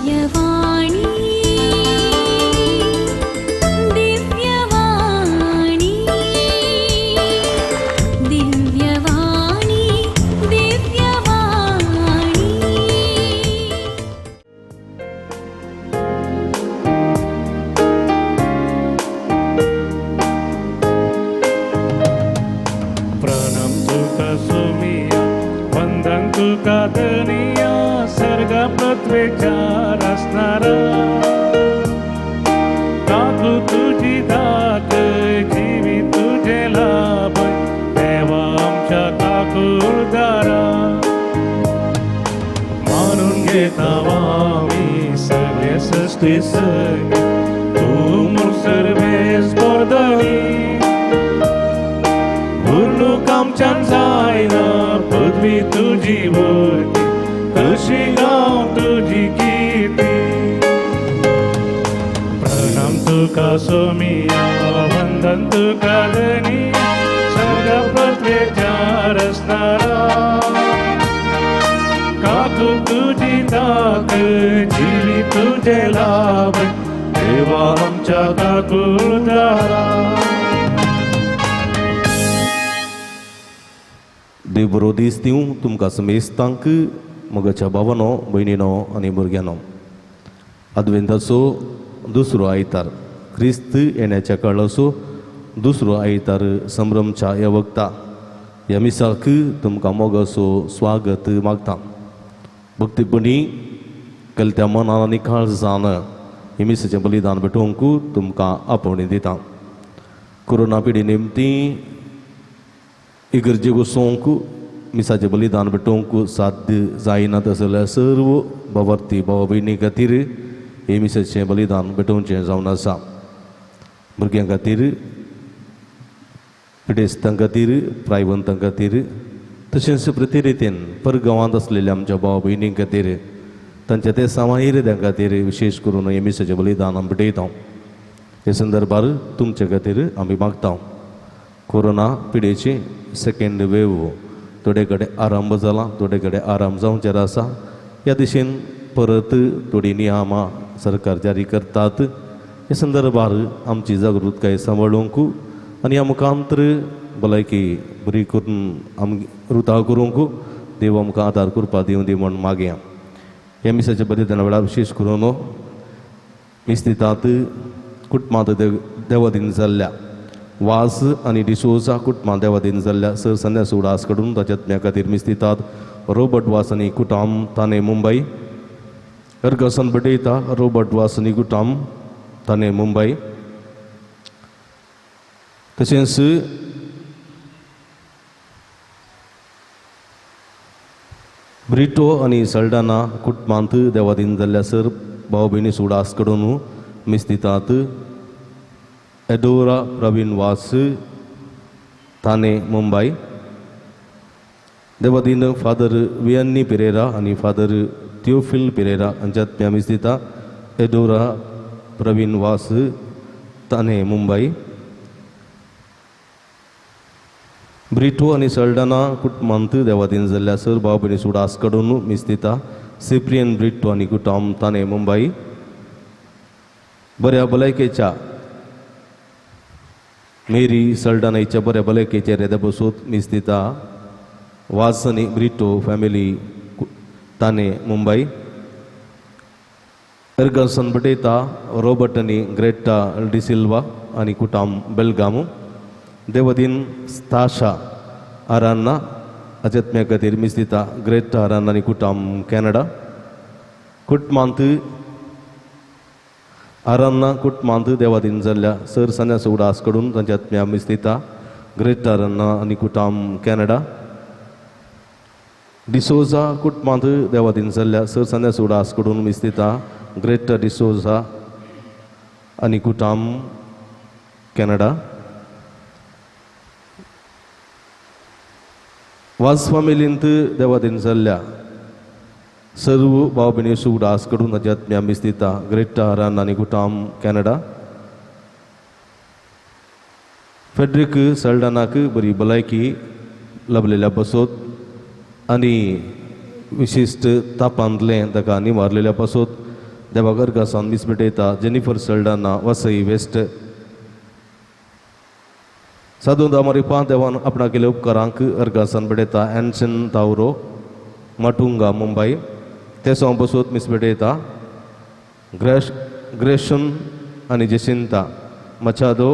दिव्यवाणी, दिव्यवाणी, दिव्यवाणी, दिव्यवाणी. प्रणाम तुका सोमिया, वंदन तुका धनिया, सर्ग पृथ्वेच्या रसणारा. काकू तुझी दात, जीवी तुझे लाभ, देवा आमच्या काकूदारा. मानून घेता आमी सगळे सृष्टी सगळे, तू सर्वेस पोरदणी. उर्णूक आमच्यान जायना पृथ्वी तुजी वरती, कशी गांव तुजी कीर्ती. प्रणाम तुका सोमिया, वंदन तुका धनिया, सर्ग पृथ्वेच्या रसणारा. काकू तुझी ताक, जीवी तुझे लाभ, देवा आमच्या काकुळदारा. देव बरो दीस दिवं तुमकां समेस्तांक, मोगाच्या भावानो, भयणीनो आनी भुरग्यांनो. आदवेंताचो दुसरो आयतार, क्रिस्त येण्याच्या काळाचो दुसरो आयतार संभ्रमच्या ह्या वखता ह्या मिसाक तुमकां मोगाचो स्वागत मागता. भक्तीपणी कलत्या मनान आनी काळजान हे मिसाचें बलिदान भेटोवंक तुमकां आपोवणी दिता. कोरोना पिढी निमती इगर्जे घुसोवंक मिसाचें बलिदान भेटोवंक साध्य जायना तशें जाल्यार सर्व भावार्थी भाव भयणी खातीर हे मिसाचें बलिदान भेटोवचें जावन आसा. भुरग्यां खातीर, पिडेस्तां खातीर, प्रायवंतां खातीर, तशेंच प्रतिरितीन परगांवांत आसलेल्या आमच्या भाव भयणीं खातीर, तांच्या ते सामायिर्द्या खातीर विशेश करून हे मिसाचें बलिदान आमी भेटयता. हे संदर्भार तुमचे खातीर आमी मागता. कोरोना पिडेची सेकेंड वेव थोडे कडेन आरंभ जाला, थोडे कडेन आराम जावचेर आसा. ह्या दिशेन परत थोडीं नियमां सरकार जारी करतात. हे संदर्भार आमची जागृतकाय सांबाळूंक आनी ह्या मुखांतर भलायकी बरी करून आमी रुता करूंक देव आमकां आदार करपा दिवं दी म्हूण मागया. ह्या मिसाच्या बलिदाना वेळार विशेश करून मीस दितात कुटुंबांत देवादीन जाल्ल्या वास आनी डिसोजा कुटुंबां देवादीन जाल्ल्या सर संन्यास उडास कडून ताच्या आत्म्या खातीर मीस दितात. रोबर्ट वास आनी कुटाम, ताणे मुंबय. अर्गसन बटयता रोबर्ट वास आनी कुटाम, ताणे मुंबय. तशेंच ब्रिटो आनी सल्डाना कुटुंबांत देवादीन जाल्ल्या सर भाव भयणी सुडास कडून मीस दितात. एडोरा प्रवीण वास, ताणे मुंबय. देवादीन फादर वियन्नी पिरेरा आनी फादर थियोफिल पिरेरा हांच्या आत्म्या मीस दिता. एडोरा प्रवीण वास, ताणे मुंबय. ब्रिटो आनी सल्डाना कुटुंबांत देवादीन जाल्ल्या सर भाव भयणी सुडास कडून मीस दिता. सिप्रियन ब्रिटो आनी कुटुंब, ताणे मुंबय. बऱ्या भलायकेच्या मेरी सल्डानाच्या बऱ्या भलायकेच्या रेदा बसूत मीस दिता. वास आनी ब्रिटो फॅमिली, ताणे मुंबय. एर्गसन बटयता रॉबर्ट आनी ग्रेटा डिसिल्वा आनी कुटाम, बेलगाम. देवदीन स्ताशा आरान्ना अजत्म्या खातीर मीस दिता. ग्रेटा आरान्ना आनी कुटाम, कॅनडा. कुटुंबांत आरान्ना कुटुंबांत देवादीन जाल्ल्या सर संन्यास उडास कडून तांच्या आत्म्या मीस दिता. ग्रेटा आरान्ना आनी कुटाम, कॅनडा. डिसोजा कुटुंबांत देवादीन जाल्ल्या सर संन्यास उडास कडून मीस दिता. ग्रेटा डिसोजा आनी कुटाम, कॅनडा. वाज फामिलींत देवादीन जाल्ल्या सर्व भाव भयणी सुडास कडून ताच्या आत्म्या मीस दिता. ग्रेटा आरान आनी कुटाम, कॅनडा. फेड्रीक सल्डानाक बरी भलायकी लाभलेल्या पासत आनी विशिश्ट तापांतलें ताका निवारलेल्या पासत देवाक अर्गासान मीस भेटयता जेनिफर सल्डाना, वसई वेस्ट. सादूंदा मारिपा देवान आपणा केले उपकारांक अर्गासान भेटयता एन्सन तावरो, माटुंगा, मुंबय. तेसांव बसोत मीस भेटयता ग्रेशन आनी जेसिंता मचादो,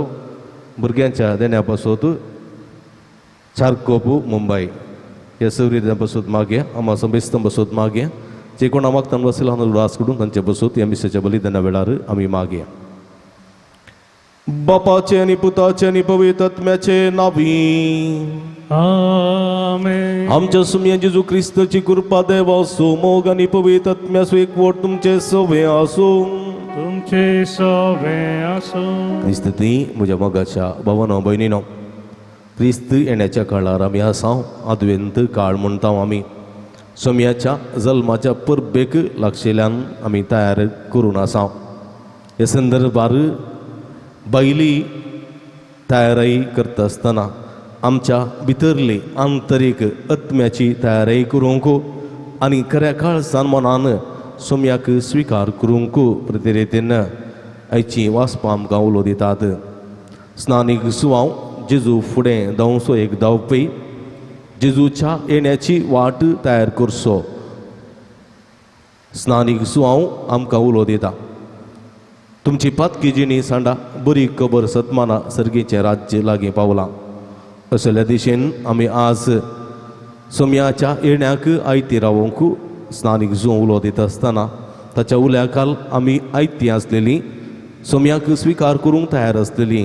भुरग्यांच्या देण्या पासत, चारकोप, मुंबय. ह्या सवरी बसोत मागया, आमा समेस्तां बसोत मागया. जे कोण मागतान वसिला उडास करून तांचे बसोत ह्या मिसाच्या बलिदाना वेळार आमी मागया. बापाचे आनी पुताचे आनी पवित्र आत्म्याचे नावी. आमेन. आमच्या सुमया जेजू क्रिस्ताची कृपा, देवाचो मोग आनी पवित्र आत्म्याचो एकवट तुमचे सवे आसूं. तुमचे सवे आसूं. क्रिस्त ती म्हज्या मोगाच्या भावानो भयणीनो, क्रिस्त येण्याच्या काळार आमी आसा. आदवेंत काळ म्हणटा आमी. सोम्याच्या जल्माच्या परबेक लागशिल्ल्यान आमी तयार करून आसा. ह्या संदर्भार बायली तयारी करता आसतना आमच्या भितरली आंतरीक आत्म्याची तयारी करूंक आनी खऱ्या काळसान मनान सोम्याक स्विकार करूंक प्रतिरेतीन आयची वाचपां आमकां उलो दितात. स्नानीक सुवाव जेजू फुडें धांवचो एक धांवपी, जेजूच्या येण्याची वाट तयार करचो स्नानीक सुवाव आमकां उलो दिता. तुमची पातकी जिणी सांडा, बरी खबर सतमाना, सर्गीचें राज्य लागीं पावलां. असल्या दिशेन आमी आज सोम्याच्या येण्याक आयती रावोंक स्नानीक जुंव उलो दिता आसतना ताच्या उल्याकाल आमी आयती आसलेली, सोम्याक स्विकार करूंक तयार आसलेली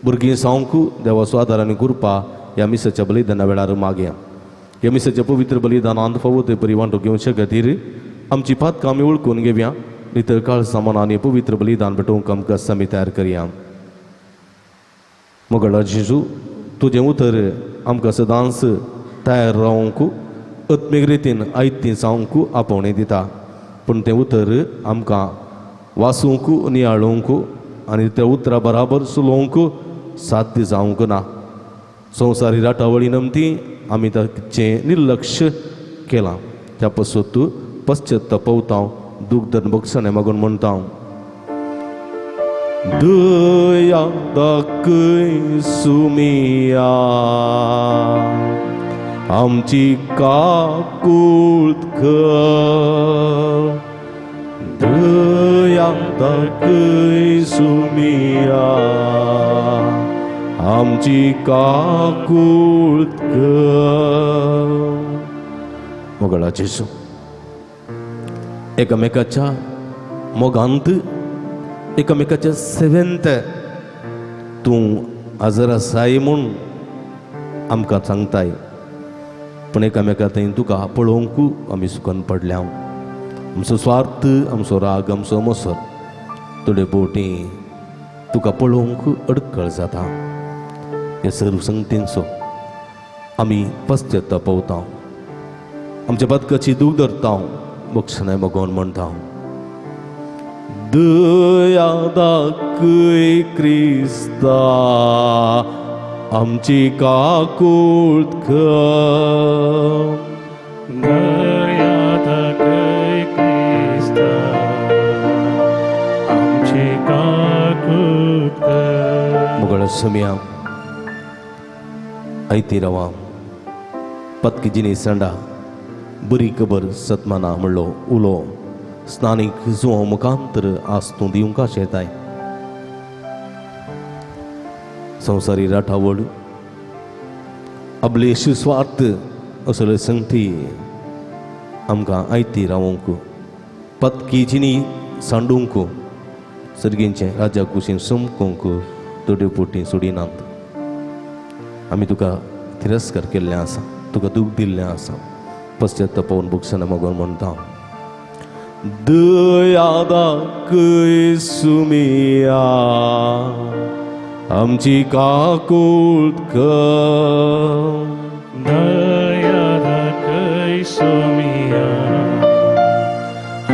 भुरगीं जावंक देवाचो आदार आनी कृपा ह्या मिसाच्या बलिदाना वेळार मागया. ह्या मिसाच्या पवित्र बलिदानांत फावो ते परी वांटो घेवचे खातीर आमची पातकां आमी वळखून घेवया. नितर काळसा मनान पवित्र बलिदान भेटोवंक आमकां आमी तयार करया. मोगळा जेजू, तुजें उतर आमकां सदांच तयार रावंक, आत्मीक रितीन आयती जावंक आपोवणें दिता. पूण तें उतर आमकां वाचूंक, नियाळूंक आनी त्या उतरा बराबर चलोवंक साध्य जावंक ना. संवसारी राटावळी नमती आमी ताचें निर्लक्ष केलां. त्या पासत पश्चत्तापवता, दूख धरून बक्षणें मागून म्हणटा. दया दाखय सुमिया, आमची काकूळत कर. दया दाखय सुमिया, आमची काकूळत कर. मोगळा जेजू, एकामेकाच्या मोगांत, एकामेकाच्या सेवेंत तूं हजर आसाय म्हूण आमकां सांगताय. पूण एकामेका थंय तुका पळोवंक आमी सुकन पडल्या. आमचो स्वार्थ, आमचो राग, आमचो मसर थोडे बोटी तुका पळोवंक अडकळ जाता. हे सर्व संगतींचो आमी पश्चत्तापवता, आमच्या पदकाची दूख धरता, बक्षणाय मगोन म्हणटा. दया दाखय क्रिस्ता, आमची काकूळत कर. दया दाखय क्रिस्ता, आमची काकूत कर. मुगळ समिया, आयती रवा, पतकी जिनी सांडा, बरी खबर सतमाना म्हणलो उलो स्नानीक जुंव मुखांतर आज तूं दिवंक शेताय. संवसारी राठावळ, अबलेश स्वार्थ असले संगती आमकां आयती रावंक, पतकी जिनी सांडूंक, सर्गींचें राजा कुशीन समकूंक थोड्यो पोटी सोडिनात. आमी तुका तिरस्कार केल्लें आसा, तुका दूख दिल्लें आसा. पश्चातापावन बक्षणा मागून म्हणटा. दया दाखय सुमिया, आमची काकूळत कर. दया दाखय सोमिया,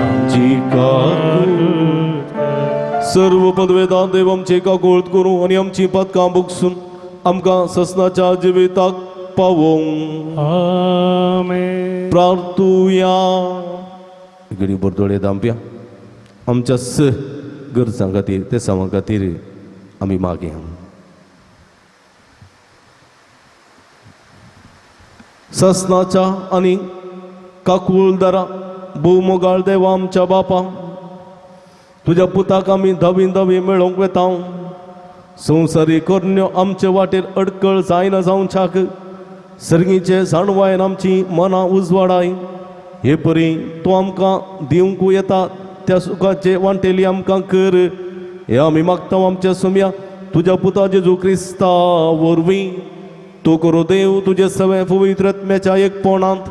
आमची काकूळत. काकूत कर. सर्व पदवेदान देव आमचे काकूळत करूं आनी आमची पदकां बगसून आमकां ससनाच्या जिविताक पावोवंक. आमेन. प्रार्थुया. घडी बोरदोळे दामप्या. आमच्या स गरजां खातीर ते सामां खातीर आमी मागया. ससनाच्या आनी काकुळदारा भोवमोगाळ देवा आमच्या बापा, तुज्या पुताक आमी धवी धवी मेळोवंक वेता. संवसारी करण्यो आमचे वाटेर अडकळ जायना जावच्याक सर्गीचे जाणवायन आमची मनां उजवाडाय. हे परी तूं आमकां दिवंक येता त्या सुखाचे वांटेली आमकां कर. हे आमी मागता आमच्या सुम्या तुज्या पुता जेजू क्रिस्ता वरवीं. तूं करो देव तुजे सवे पवित्र आत्म्याच्या एकपणांत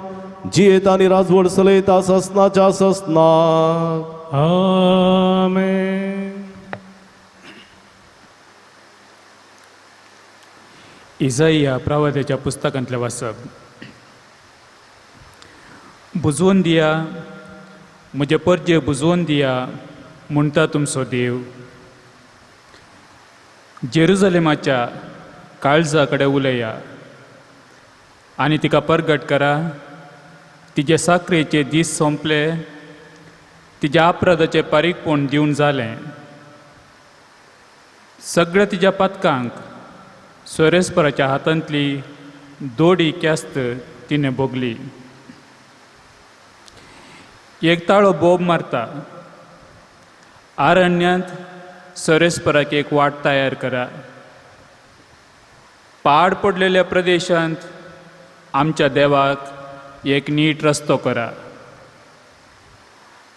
जियेत आनी राजवड चलयता ससनाच्या ससनाक. आमेन. इजाइया प्रवाद्याच्या पुस्तकांतलें वाचप. बुजवून दिया म्हजे परजे, बुजवून दिया म्हणटा तुमचो देव. जेरुजलेमाच्या काळजा कडेन उलया आनी तिका परगट करा. तिजे साकरेचे दीस सोंपले, तिज्या अपराधाचें पारीकपण दिवन जालें. सगळ्या तिज्या पातकांक सोरेस्पराच्या हातांतली दोडी क्यास्त तिणें भोगली. एक ताळो बोब मारता, आरण्यांत सोरेस्पराक एक वाट तयार करा. पाड पडलेल्या प्रदेशांत आमच्या देवाक एक नीट रस्तो करा.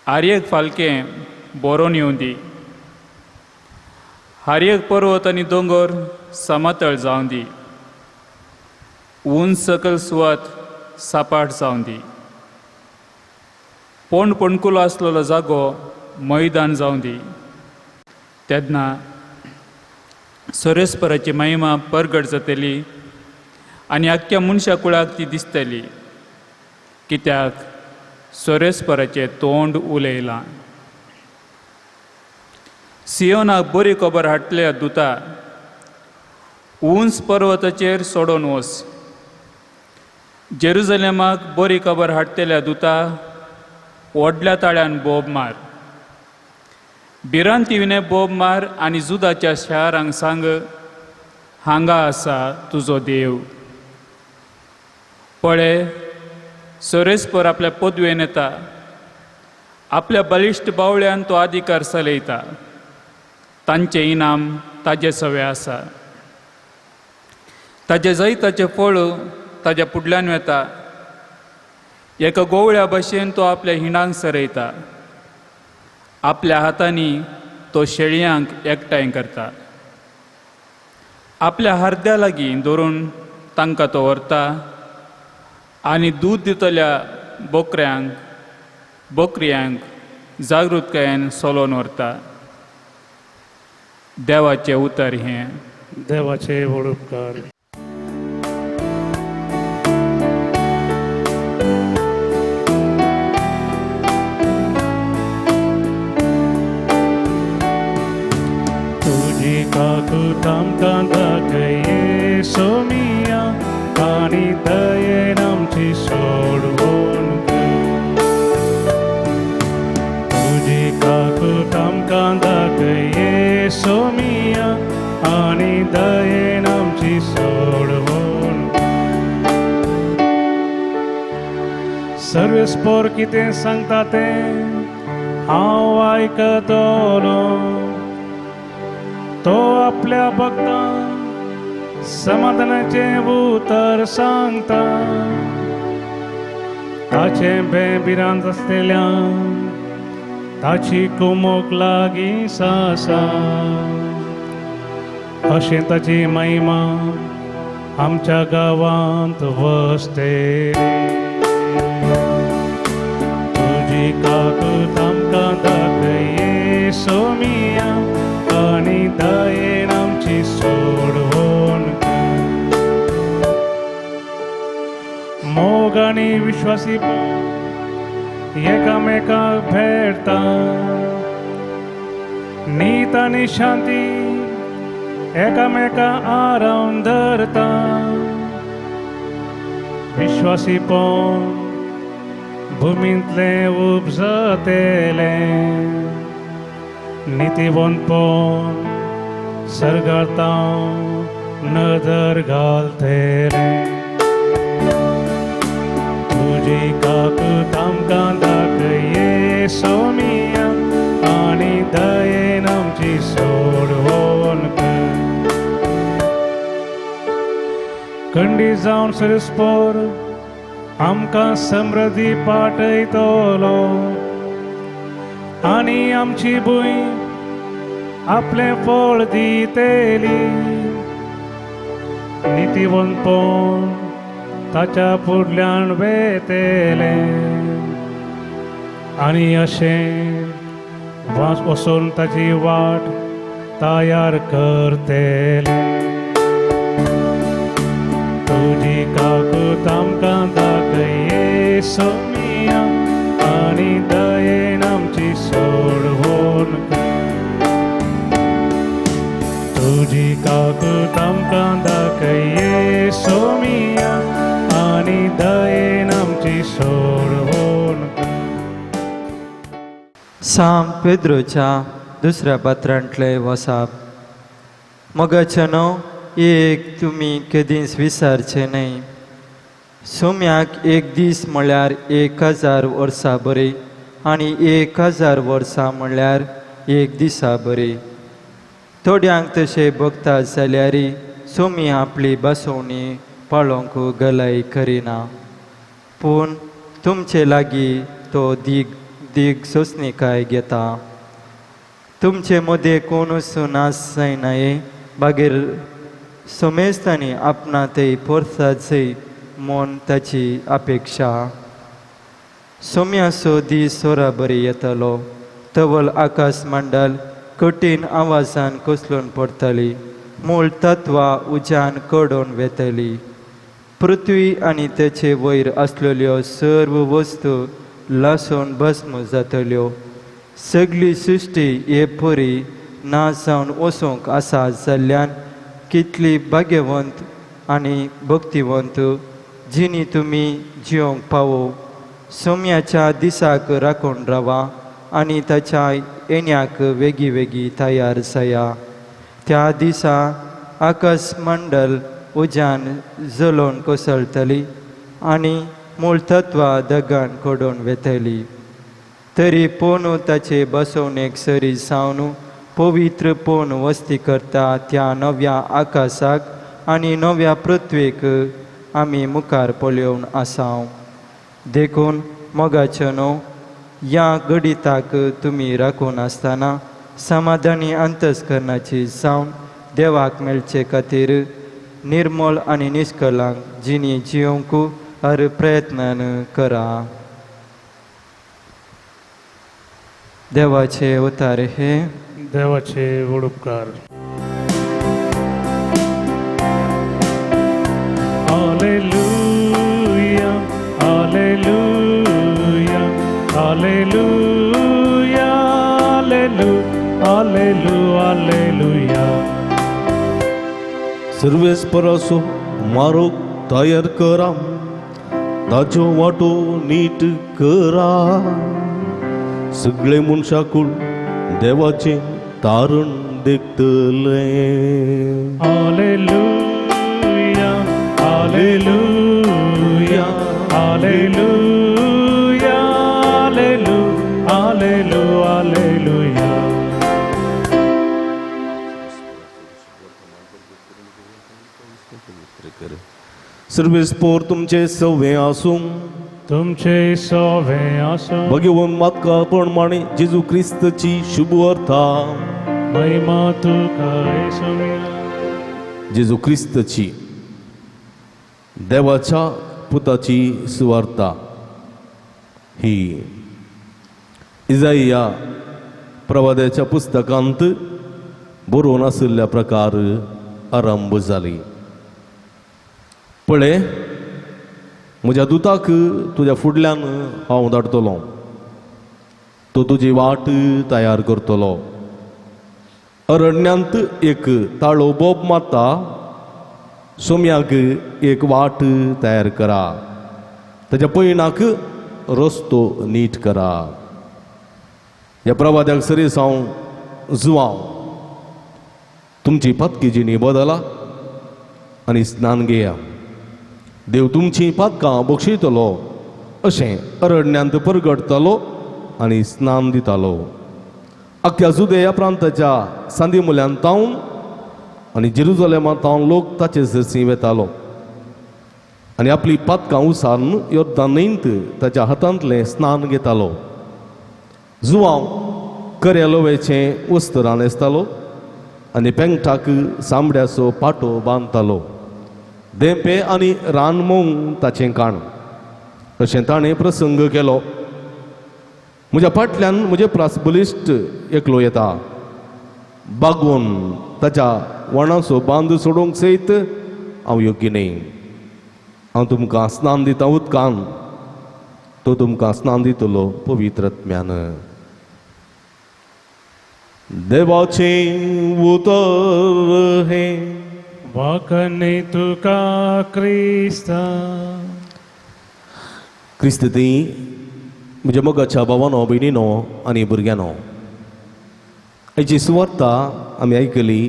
आर्यक फालकें बरोवन येवं दी, हर एक पर्वत आनी दोंगर समतळ जावं दी, उंच सकल सुवात सपाट जावं दी, पोंड पणकुलो आसलेलो जागो मैदान जावं दी. तेन्ना सोरेस्पराची महिमा परगट जातली आनी आख्ख्या मनशा कुळाक ती दिसतली, कित्याक सोरेस्पराचें तोंड उलयलां. सियोनाक बरी खबर हाडटल्या दुता, उंच पर्वताचेर सोडून वच. जेरुजलेमाक बरी खबर हाडटल्या दुता, व्हडल्या ताळ्यान बोब मार. भिरांती विणें बोब मार आनी जुदाच्या शारांक सांग, हांगा आसा तुजो देव. पळय, सोरेस्पर आपल्या पदवेन येता, आपल्या बलिश्ट बावळ्यान तो अधिकार चलयता. तांचें इनाम ताजे सवे आसा. ताजे जैताचें फळ ताज्या फुडल्यान वेता. एका गोवळ्या भशेन तो आपल्या हिंडांक सरयता. आपल्या हातांनी तो शेळयांक एकठांय करता. आपल्या हरद्या लागीं धरून तांकां तो व्हरता आनी दूद दितल्या बोकऱ्यांक बकऱ्यांक जागृतकायेन सोलोवन व्हरता. देवाचें उतर हें. देवाचे व्हड उपकार. तुजी काकूट आमकां दाखय सोमिया आनी दयेन आमची सोडवण कर. तुजी काकूट आमकां दाखय सोमिया आनी दयेन आमची सोडवण. सर्वेस्पोर कितें सांगता तें हांव आयकतलो. तो आपल्या भक्तांक समाधानाचें उतर सांगता. ताचें बें भिरांत आसलेल्यान ताची कुमोक लागीं आसा. अशें ताची महिमा आमच्या गांवांत वसते. तुजी काकूट आमकां दाखय सोमिया आनी दयेन आमची सोडवण. मोग आनी विश्वासी एकामेकाक भेटता. नीत आनी शांती एकामेका आरावन धरता. विश्वासीपण भुमींतलें उपजतेलें. नितीवंतपण सर्गातां नदर घालतले. तुजी काकूत आमकां दाखये सोमिया आनी दयेन आमची सोडवण कर. कंडी जावन सरस्पोर आमकां समृद्धी पाटयतलो आनी आमची भूंय आपलें फळ दितली. नितीवंतपण ताच्या फुडल्यान वेतलें आनी अशें वास वचून ताची वाट तयार करतले. तुजी काकूत आमकां दाखये सोमिया आनी दयेन आमची सोडवण कर. तुजी काकूत आमकां दाखये सोमिया आनी दयेन आमची सोडवण कर. साम पेद्रोच्या दुसऱ्या पात्रांतले वसाप. मोगाचे न्हू एक तुमी केदींच विसारचे न्हय. सोम्याक एक दीस म्हळ्यार 1000 वर्सां बरी आनी 1000 वर्सां म्हळ्यार एक दिसा बरी. थोड्यांक तशें भोगता जाल्यारय सोमी आपली बसवणी पाळोवंक गलाय करिना, पूण तुमचे लागीं तो दीग दीग सोंसणीकाय घेता. तुमचे मदें कोणूच नाश जायनाये बागेर समेस्तांनी आपणा ते पोरसात जय म्हूण ताची अपेक्षा. सोम्याचो दीस सोरा बरी येतलो तवल आकाश मंडल कठीण आवाजान कोसळून पडटली, मूळ तत्वां उज्यान कडोवन वेतली. पृथ्वी आनी तेचे वयर आसलेल्यो सर्व वस्तू लासून भस्म जातल्यो. सगळी सृश्टी हे परी ना जावन वचूंक आसा जाल्ल्यान कितली भाग्यवंत आनी भक्तिवंत जिणी तुमी जिवंक पावो. सोम्याच्या दिसाक राखून रावा आनी ताच्या येण्याक वेगीं वेगीं तयार जाया. त्या दिसा आकाश मंडल उज्यान जलोवन कोसळटली आनी मूळ तत्वां दगान कडोवन वेतली. तरी पोनू ताचे बसवणेक सरी जावन पवित्र पोन वस्ती करता त्या नव्या आकाशाक आनी नव्या पृथ्वेक आमी मुखार पळोवन आसाव. देखून मोगाचे न्हू ह्या गणिताक तुमी राखून आसतना समाधानी अंतस्करणाची जावन देवाक मेळचे खातीर निर्मळ आनी निश्कलांक जिणी जिवंक हर प्रयत्नान करा. देवाचे उतार हे. देवाचे व्हड उपकार. Hallelujah, hallelujah, hallelujah, hallelujah, hallelujah. सर्वेस्पराचो मारोग तयार करा, ताच्यो वाटो नीट करा. सगळे मनशाकूळ देवाचें तारण देखतले. Hallelujah, hallelujah, hallelujah, hallelujah, hallelujah. सर्वेस्पोर तुमचे सवे आसूं. तुमचे सोवे आसूं. भगवंत मातका प्रमाणे जेजू क्रिस्तची शुभ अर्था. महिमा तुका येसुया. जेजू क्रिस्तची देवाच्या पुताची सुवार्ता ही इजाइया प्रवाद्याच्या पुस्तकांत बरोवन आशिल्ल्या प्रकार आरंभ जाली. पळय, म्हज्या दुताक तुज्या फुडल्यान हांव धाडटलो, तो तुजी वाट तयार करतलो. अरण्यांत एक ताळो बोब मारता, सोम्याक एक वाट तयार करा, ताच्या पयणाक रस्तो नीट करा. ह्या प्रवाद्याक सरीस हांव जुवांव, तुमची पातकी जिणी बदला आनी स्नान घेया, देव तुमची पातकां बक्षयतलो अशें अरण्यांत परगटतालो आनी स्नान दितालो. आख्ख्या जुदेया प्रांताच्या सांदी मुल्यान तावन आनी जेरुजलेमा तावन लोक ताचे सरशी वेतालो आनी आपली पातकां उसारून योर्दान न्हंयत ताच्या हातांतलें स्नान घेतालो. जुवांव कऱ्या लोवेचें वस्त्रां न्हेसतालो आनी पेंगटाक चामड्याचो पाटो बांदतालो. धेंपे आनी रान मोव ताचें काण. अशें ताणें प्रसंग केलो. म्हज्या फाटल्यान म्हजे प्रास बलिश्ट एकलो येता, बागोवन ताच्या वणाचो बांद सोडोवंक सयत हांव योग्य न्हय. हांव तुमकां स्नान दिता उदकान, तो तुमकां स्नान दितलो पवित्र आत्म्यान. देवाचें उतर हें. वाकने तुका क्रिस्ता. क्रिस्त ती म्हज्या मोगाच्या भावानो, भयणीनो आनी भुरग्यांनो, हाची सुवार्ता आमी आयकली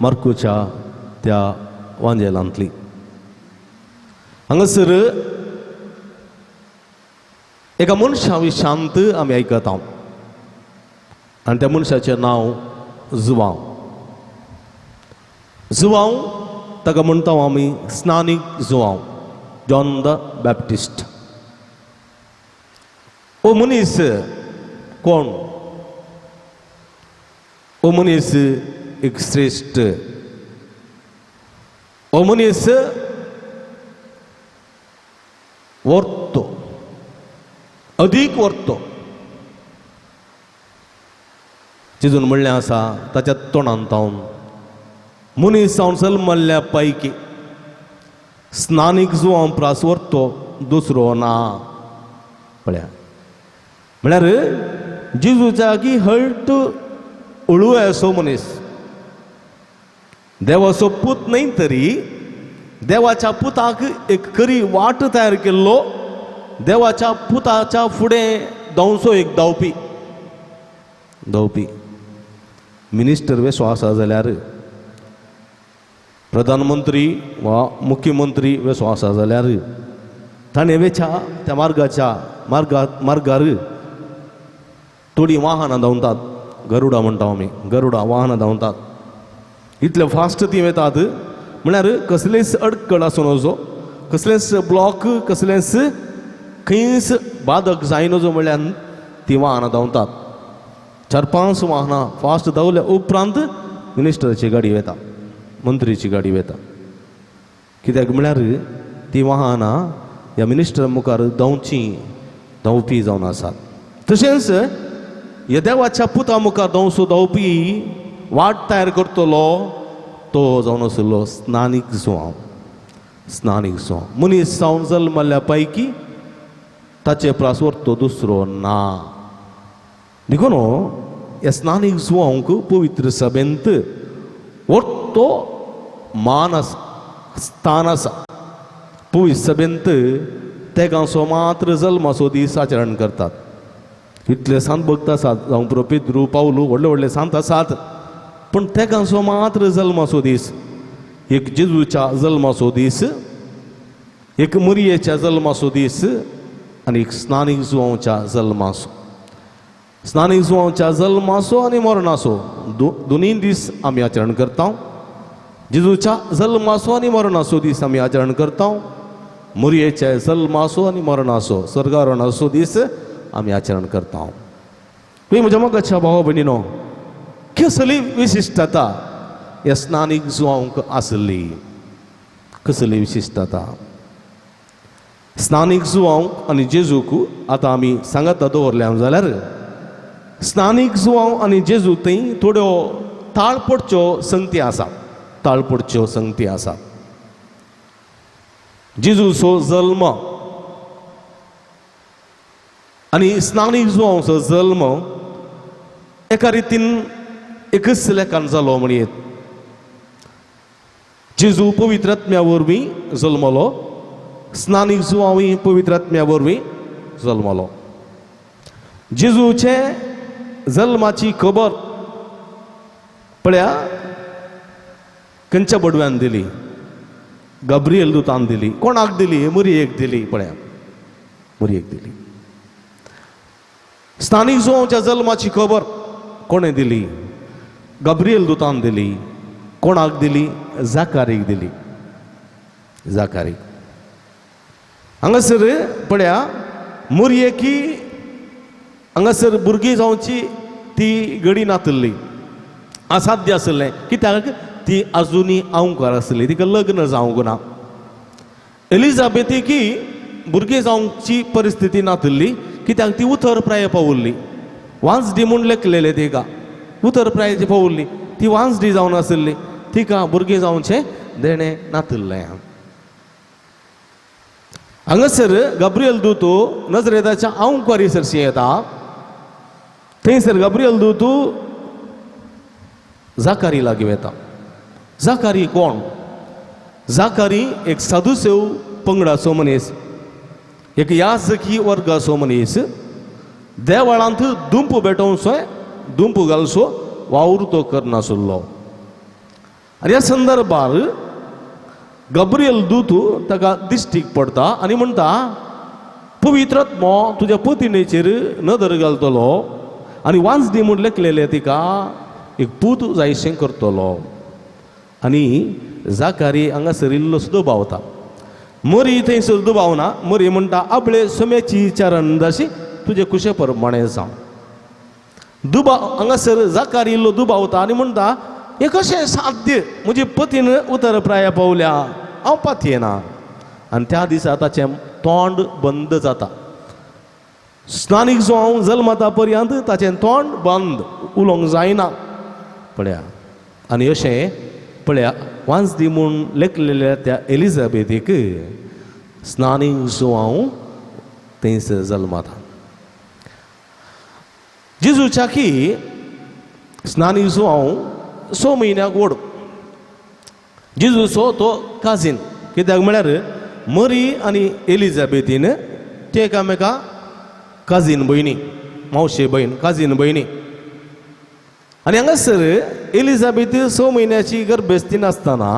मार्कोच्या त्या वांजेलांतली. हांगासर एका मनशा विशांत आमी आयकता आनी त्या मनशाचें नांव जुवांव. जुवांव ताका म्हणटा आमी स्नानीक जुवांव, जॉन the Baptist. ओ मनीस कोण? ओ मनीस एक श्रेश्ठ, ओ मनीस वर्तो, अदीक वर्तो. तितून म्हणलें आसा ताच्या तोंडान तावन मनीस जावन जल्मल्ल्या पैकी स्नानीक जुवांव प्रास वर्तो दुसरो ना. पळया म्हळ्यार जेजूच्या की हळट उळू असो मनीस, देवाचो पूत न्हय तरी देवाच्या पुताक एक खरी वाट तयार केल्लो, देवाच्या पुताच्या फुडें धांवचो एक धांवपी धांवपी मिनिस्टर वेसो आसा जाल्यार, प्रधानमंत्री वा मुख्यमंत्री वेसो आसा जाल्यार ताणें वेच्या त्या मार्गाच्या मार्गा मार्गार थोडीं वाहनां धांवतात, गरुडा म्हणटा आमी, गरुडा वाहनां धांवतात. इतले फास्ट ती वेतात म्हळ्यार कसलेच अडकळ आसूं नजो, कसलेंच ब्लॉक, कसलेंच खंयच बादक जायनजो म्हळ्यार ती वाहनां धांवतात. 4-5 वाहनां फास्ट धांवल्या उपरांत मिनिस्टराची गाडी वेता, मंत्रीची गाडी वेता. कित्याक म्हळ्यार ती वाहनां ह्या मिनिस्टरा मुखार धांवची धांवपी जावन आसात. तशेंच ह्या देवाच्या पुता मुखार धांवसो धांवपी वाट तयार करतलो तो जावन आशिल्लो स्नानीक जुवांव. स्नानीक जुवांव मनीस जावन जल्मल्ल्या पैकी ताचे प्रास तो दुसरो ना. देखून ह्या स्नानीक जुवांक पवित्र सभेंत व्हडतो मान आसा, स्थान आसा. पवित्र सभेंत तेगांचो मात्र जल्माचो दीस आचरण करतात. इतले सांत भक्त आसात, जावं पुरो पेद्रू पावलू व्हडले व्हडले सांत आसात, पूण तेगांचो मात्र जल्माचो दीस, एक जेजूच्या जल्माचो दीस, एक मरियेच्या जल्माचो दीस आनी एक स्नानीक जुवांच्या जल्माचो. स्नानीक जुवांच्या जल्माचो आनी मरणाचो दोनूय दीस आमी आचरण करता. जेजूच्या जल्माचो आनी मरणाचो दीस आमी आचरण करता. मरियेच्या जल्माचो आनी मरणाचो स्वर्गारोहणाचो दीस आमी आचरण करता. म्हज्या मोगाच्या भावा भयणीनो, कसली विशिश्टता ह्या स्नानीक जुवांक आसली? कसली विशिश्टता स्नानीक जुवांक आनी जेजूक आतां आमी सांगाता दवरल्या जाल्यार स्नानीक जुवांव आनी जेजू थंय थोड्यो ताळ पडच्यो संगती आसा, ताळ पडच्यो संगती आसा. जेजूचो जल्म आनी स्नानीक जुवांवचो जल्म एका रितीन एकच लेखान जालो म्हणयेत. जेजू पवित्र आत्म्या वरवीं जल्मलो, स्नानीक जुवांवूय पवित्र आत्म्या वरवीं जल्मलो. जेजूचे जल्माची खबर पळया खंयच्या बडव्यान दिली? गाब्रिएल दुतान दिली. कोणाक दिली? मरियेक दिली. पळया मरियेक दिली. स्थानीक जुवांच्या जल्माची खबर कोणें दिली? गाब्रिएल दुतान दिली. कोणाक दिली? जाकारीक दिली. जाकारीक. हांगासर पळया मरियेकी हांगासर भुरगीं जावची ती घडी नातिल्ली, असाध्य आशिल्लें. कित्याक? ती आजुनूय आंवकार आसली, तिका लग्न जावंक ना. एलिजाबेथीकी भुरगीं जावची परिस्थिती नातिल्ली, कित्याक ती उतर प्राय पावल्ली. वांजडी म्हूण लेखलेलें तिका, उतर प्रायची पावल्ली, ती वांजडी जावन आशिल्ली, तिका भुरगीं जावचें देणें नातिल्लें. हांगासर गाब्रिएल दूत नजरेताच्या आंवकारी सरशी येता. थंयसर गाब्रिएल दूत जाकारी लागीं येता. जाकारी कोण? जाकारी एक साधुसेव पंगडाचो मनीस, एक याजकी वर्गाचो मनीस. देवळांत दुंप भेटोवचो, दुंप घालचो वावर तो करनासलो. आनी ह्या संदर्भार गाब्रिएल दूत ताका दिश्टीक पडटा आनी म्हणटा, पवित्र आत्मो तुज्या पतिणेचेर नदर घालतलो आनी वांजडी म्हूण लेखलेलें तिका एक पूत जायशें करतलो. आनी जाकारी हांगासर इल्लो सुद्दां दुबावता. मरी थंयसर दुबावना. मरी म्हणटा, आपले सोम्याची चरणदाशी तुजे कुशे प्रमाणें जावं. दुबाव हांगासर जाकारी इल्लो दुबावता आनी म्हणटा, हें कशें साध्य? म्हजी पतीन उतर प्राय पावल्या, हांव पातयेना. आनी त्या दिसा ताचें तोंड बंद जाता. स्नानीक जो हांव जल्मता पर्यंत ताचें तोंड बंद, उलोवंक जायना. पळया आनी अशें पळया वांजदी म्हूण लेखलेल्या त्या एलिजाबेथीक स्नानीक जो हांव थंयसर जल्मता. जेजूच्या की स्नानीक जो हांव 6 म्हयन्याक व्हड. जेजूचो तो काजीन. कित्याक म्हळ्यार मरी आनी एलिजाबेथीन ते एकामेका काजीन भयणी, मावशे भयण, काजीन भयणी. आनी हांगासर एलिजाबेथ 6 म्हयन्याची गर्भेस्तीन आसतना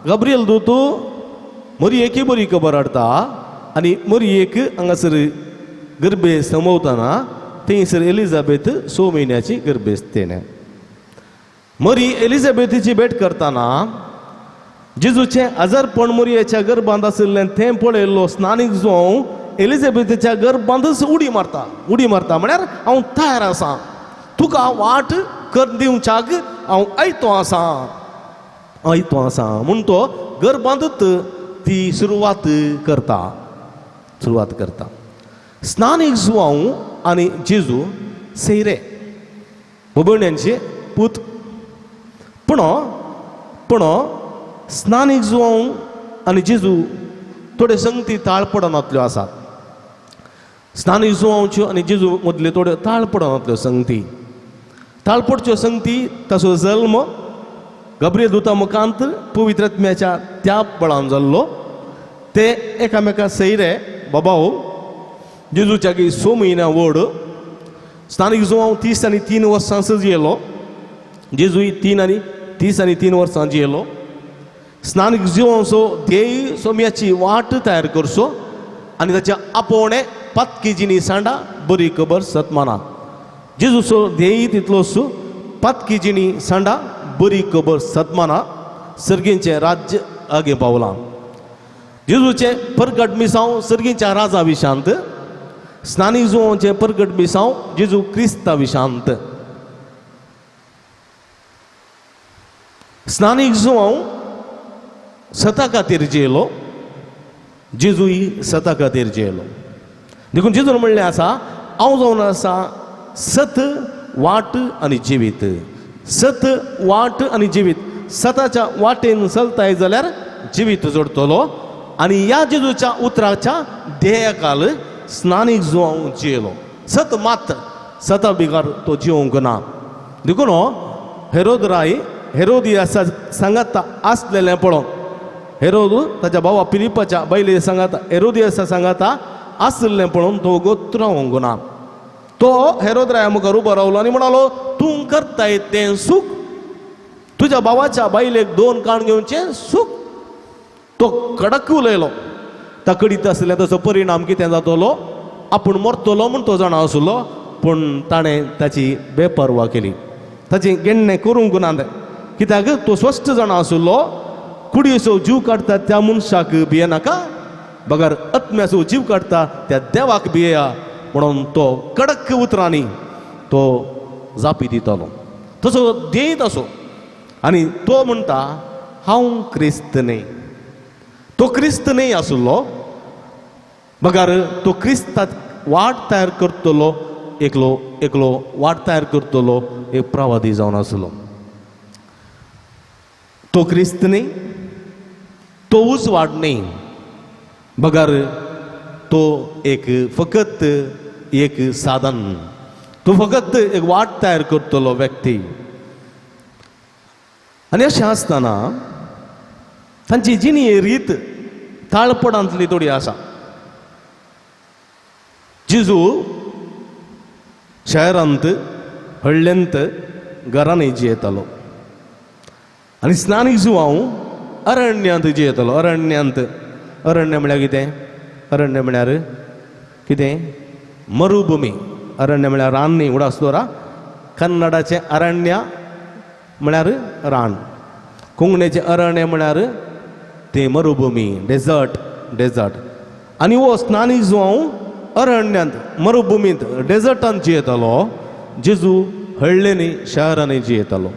गाब्रिएल दूत मरियेकी बरी खबर हाडटा आनी मरियेक हांगासर गर्भे समवतना थंयसर एलिजाबेथ 6 म्हयन्याची गर्भेस्तीन. मरी एलिजाबेथीची भेट करतना जेजूचें आजारपण मरियेच्या गर्भांत आशिल्लें तें पळयल्लो स्नानीक जो एलिजाबेथीच्या गर्भांतच उडी मारता. उडी मारता म्हळ्यार हांव तयार आसा, तुका वाट कर दिवच्याक हांव आयतो आसा, आयतो आसा म्हूण तो गर्भांतच ती सुरवात करता, सुरवात करता. स्नानीक जुवांव आनी जेजू सैरे भोबण्यांचे पूत. पूण पूण स्नानीक जुवांव आनी जेजू थोडे संगती ताळ पडनातल्यो आसात. स्नानीक जुवांवच्यो आनी जेजू मदल्यो थोड्यो ताळ पडनातल्यो संगती. ताळ पडच्यो संगती ताचो जल्म गाब्रिएल दुता मुखांत पवित्र आत्म्याच्या त्या बळान जाल्लो. ते एकामेका सैरे बाबाव. जेजूच्या की 6 म्हयन्या व्हड. स्नानीक जुवांव 30 आनी 3 वर्सां जियेलो. जेजूय 30 आनी 3 वर्सां जियेलो. स्नानीक जुवांवचो ध्येय सोम्याची वाट तयार करचो आनी ताच्या आपोवणें पातकी जिणी सांडा बरी खबर सतमाना. जेजूचो ध्येय तितलोच, पातकी जिणी सांडा बरी खबर सतमाना, सर्गींचें राज्य आगे पावलां. जेजूचें परगट मिसांव सर्गींच्या राजा विशांत, स्नानीक जुवांचें परगट मिसांव जेजू क्रिस्ता विशांत. स्नानीक जुवांव सता खातीर जियेलो, जेजूय सता खातीर जियेलो. देखून जेजून म्हणलें आसा, हांव जावन आसा सत वाट आनी जिवीत. सत वाट आनी जिवीत. सताच्या वाटेन चलताय जाल्यार जिवीत जोडटलो. आनी ह्या जेजूच्या उतराच्या ध्येयाकाल स्नानीक जुवांव जियेलो. सत मात सता बिगार तो जिवंक ना. देखून हेरोद राय हेरोदियासा सांगाता आसलेलें पळोवन, हेरोद ताच्या भावा फिलिपाच्या बायले सांगाता हेरोदियासा सांगाता आसलें पळोवन तो गोत्रावंक ना. तो हेरोद राया मुखार उबो रावलो आनी म्हणालो, तूं करताय तें सूख तुज्या भावाच्या बायलेक 2 काण घेवचें सूख. तो कडक उलयलो. ताकडीत आसलें ताचो परिणाम कितें जातलो, आपूण मरतलो म्हूण तो जाणा आसलो, पूण ताणें ताची बेपर्वा केली, ताचें गेण्णें करूंक ना. कित्याक तो स्पश्ट जाणा आसलो कुडयेचो जीव काडटा त्या मनशाक भियेनाका, बगर आत्म्याचो जीव काडटा त्या देवाक भियेया म्हणून तो कडक उतरांनी तो जापी दितालो. तसो ध्येय असो. आनी तो म्हणटा हांव क्रिस्त न्हय. तो क्रिस्त न्हय आसलो, बगर तो क्रिस्ताक वाट तयार करतलो एकलो एकलो वाट तयार करतलो एक प्रवादी जावन आसलो. तो क्रिस्त न्हय, तो उजवाड न्हय, बगर तो एक फकत एक साधन, तो फकत एक वाट तयार करतलो व्यक्ती. आनी अशें आसतना तांची जिणी रीत ताळपणांतली थोडी आसा. जेजू शहरांत हळ्ळ्यांत घरांनी जियेतालो आनी स्नानीक जुवांव अरण्यांत जियेतालो. अरण्यांत, अरण्य म्हळ्यार कितें? अरण्य म्हळ्यार कितें? मरुभुमी. अरण्य म्हळ्यार रान न्ही, उडास दवरा. कन्नडाचें अरण्य म्हळ्यार रान, कोंकणीचें अरण्य म्हळ्यार तें मरुभुमी, डेजर्ट, डेजर्ट. आनी हो स्नानीक जुवांव अरण्यांत मरुभुमींत डेजर्टांत जियेतालो, जेजू हळ्ळ्यांनी शहरांनी जियेतालो.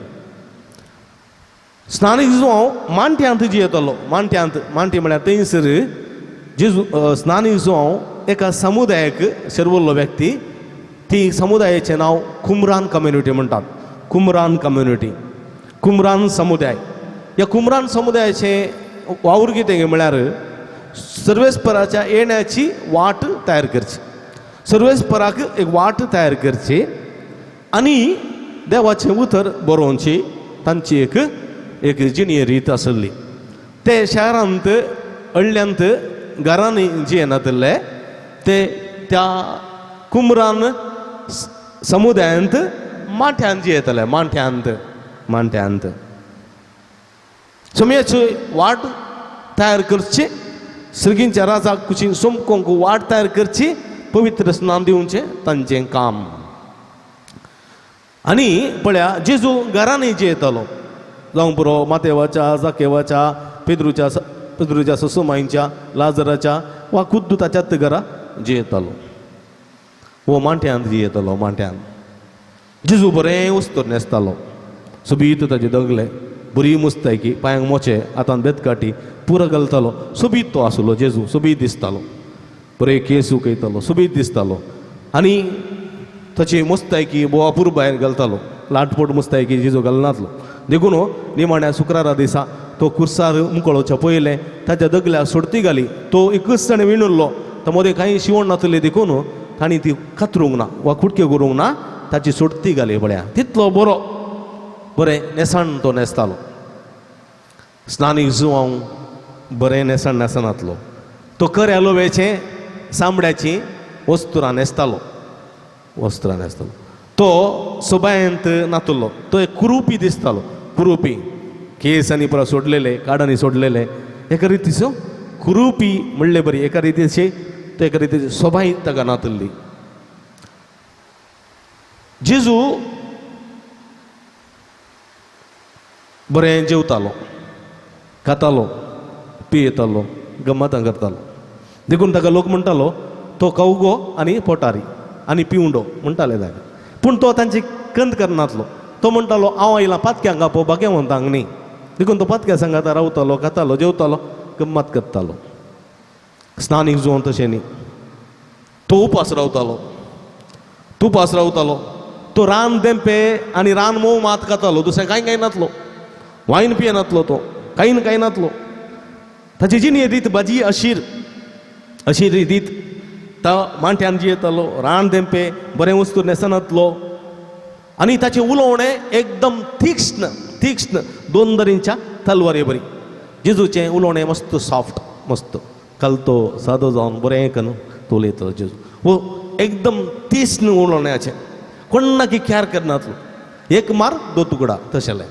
स्नानीक जुवांव मांट्यांत जियेतालो. मांट्यांत, मांटी म्हळ्यार थंयसर जेजू स्नानीक जुवांव एका समुदायाक शेरवल्लो व्यक्ती. ती समुदायाचें नांव कुमरान कम्युनिटी म्हणटात. कुमरान कम्युनिटी, कुमरान समुदाय. ह्या कुमरान समुदायाचें वावर कितें म्हळ्यार सर्वेस्पराच्या येण्याची वाट तयार करची, सर्वेस्पराक एक वाट तयार करची आनी देवाचें उतर बरोवची तांची एक एक जिणी रीत आसली. ते शहरांत हळ्ळ्यांत घरांनी जियेनातिल्ले, ते त्या कुमरान समुदायांत माठ्यांत जियेतले. माठ्यांत, माठ्यांत सोम्याची वाट तयार करची, सर्गींच्या राजाक कुशीन सोमकोंक वाट तयार करची, पवित्र स्नान दिवचें तांचें काम. आनी पळया जेजू घरांनी जियेतालो, जावं पुरो मातेवाच्या, जाकेवाच्या, पेद्रूच्या, पेद्रूच्या ससुमाईच्या, लाजराच्या वा खुद्द ताच्यात घरा जियेतालो. हो मांट्यांत जियेतालो. मांट्यांत जेजू बरें उस्तर न्हेसतालो, सोबीत ताजे दगले, बरी मुस्तायकी, पांयांक मोचे, हातान बेतकाटी पुरो घालतालो. सोबीत तो आसलो जेजू, सोबीत दिसतालो, बरे केस उकयतालो, सोबीत दिसतालो. आनी ताची मुस्तायकी बोवापूर भायर घालतालो, लाटपोट मुस्तायकी जेजू घालनातलो. देखून निमाण्या शुक्रारा दिसा तो कुर्सार मुकळोच्या पयलें ताच्या दगल्या सोडती घाली. तो एकच ताणें विणुल्लो, तो मदें कांय शिवण नासलें देखून तांणी ती कातरूंक ना वा कुटक्यो करूंक ना, ताची सोडती घाली. पळया तितलो बरो बरें न्हेसण तो न्हेसतालो. स्नानीक जुवांव बरें न्हेसण न्हेसनातलो, तो कऱ्या लोवेचें चामड्याचीं वस्तुरां न्हेसतालो, वस्त्रां न्हेसतालो. तो सोबायंत नातलो, तो एक कुरुपी दिसतालो. कुरुपी, केस आनी पुरा सोडलेले, काडांनी सोडलेले, एका रितीचो कुरुपी म्हणले बरी, एका रितीचे तो एका रितीची सोबाय ताका नातल्ली. जेजू बरें जेवतालो, खातालो, पियेतालो, गम्मतां करतालो. देखून ताका लोक म्हणटालो तो कवगो आनी पोटारी आनी पिवंडो म्हणटाले ताका. पूण तो तांची कंद करनातलो. तो म्हणटालो हांव आयलां पातक्यांक आपो, भाग्यवंतांक न्ही. देखून तो पातक्या सांगाता रावतालो, खातालो, जेवतालो, गम्मत करतालो. स्नानीक जुवांव तशें न्ही, तो उपास रावतालो, तूं उपास रावतालो. तो रान देंपे आनी रान मोव मात खातालो, दुसरें कांय कांय नातलो, वायन पियेनातलो, तो कांय कांय नातलो. ताची जिणी रीत भाजी अशीर अशीर रीत. तो मांट्यान जियेतालो, रान देंपे बरें वस्तू न्हेसनातलो आनी ताचें उलोवणें एकदम तीक्ष्ण, तीक्ष्ण दोन दरींच्या तलवारे बरी. जेजूचें उलोवणें मस्त सॉफ्ट, मस्त कलतो सादो जावन बरें करून तो उलयतालो जेजू. हो एकदम तीक्ष्ण उलोवण्याचें, कोणाकी कॅर करनातलो, एक मार दो तुकडा तशेलें.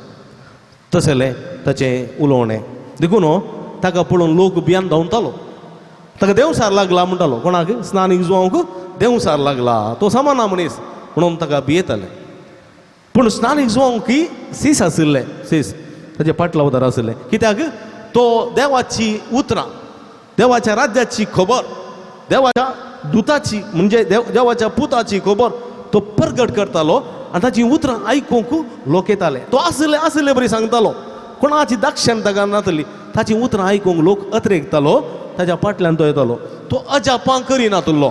तसलें ताचें उलोवणें. देखून ताका पळोवन लोक भियान धांवतालो. ताका देंवसार लागला म्हणटालो. कोणाक? स्नानीक जुवांक देंवसार लागला, तो सामाना मनीस म्हणून ताका भियेताले. पूण स्नानीक जुवांक सीस आशिल्लें, सीस ताचे पाटलावदार आशिल्लें. कित्याक? तो देवाची उतरां, देवाच्या राज्याची खबर, देवाच्या दुताची म्हणजे देवाच्या पुताची खबर तो परगट करतालो आनी ताची उतरां आयकूंक लोक येताले. तो आशिल्ले आशिल्ले बरी सांगतालो, कोणाची दाक्षण ताका नातली. ताची उतरां आयकूंक लोक अत्रेकतालो, ताच्या फाटल्यान तो येतालो. तो अजापां करिनातलो,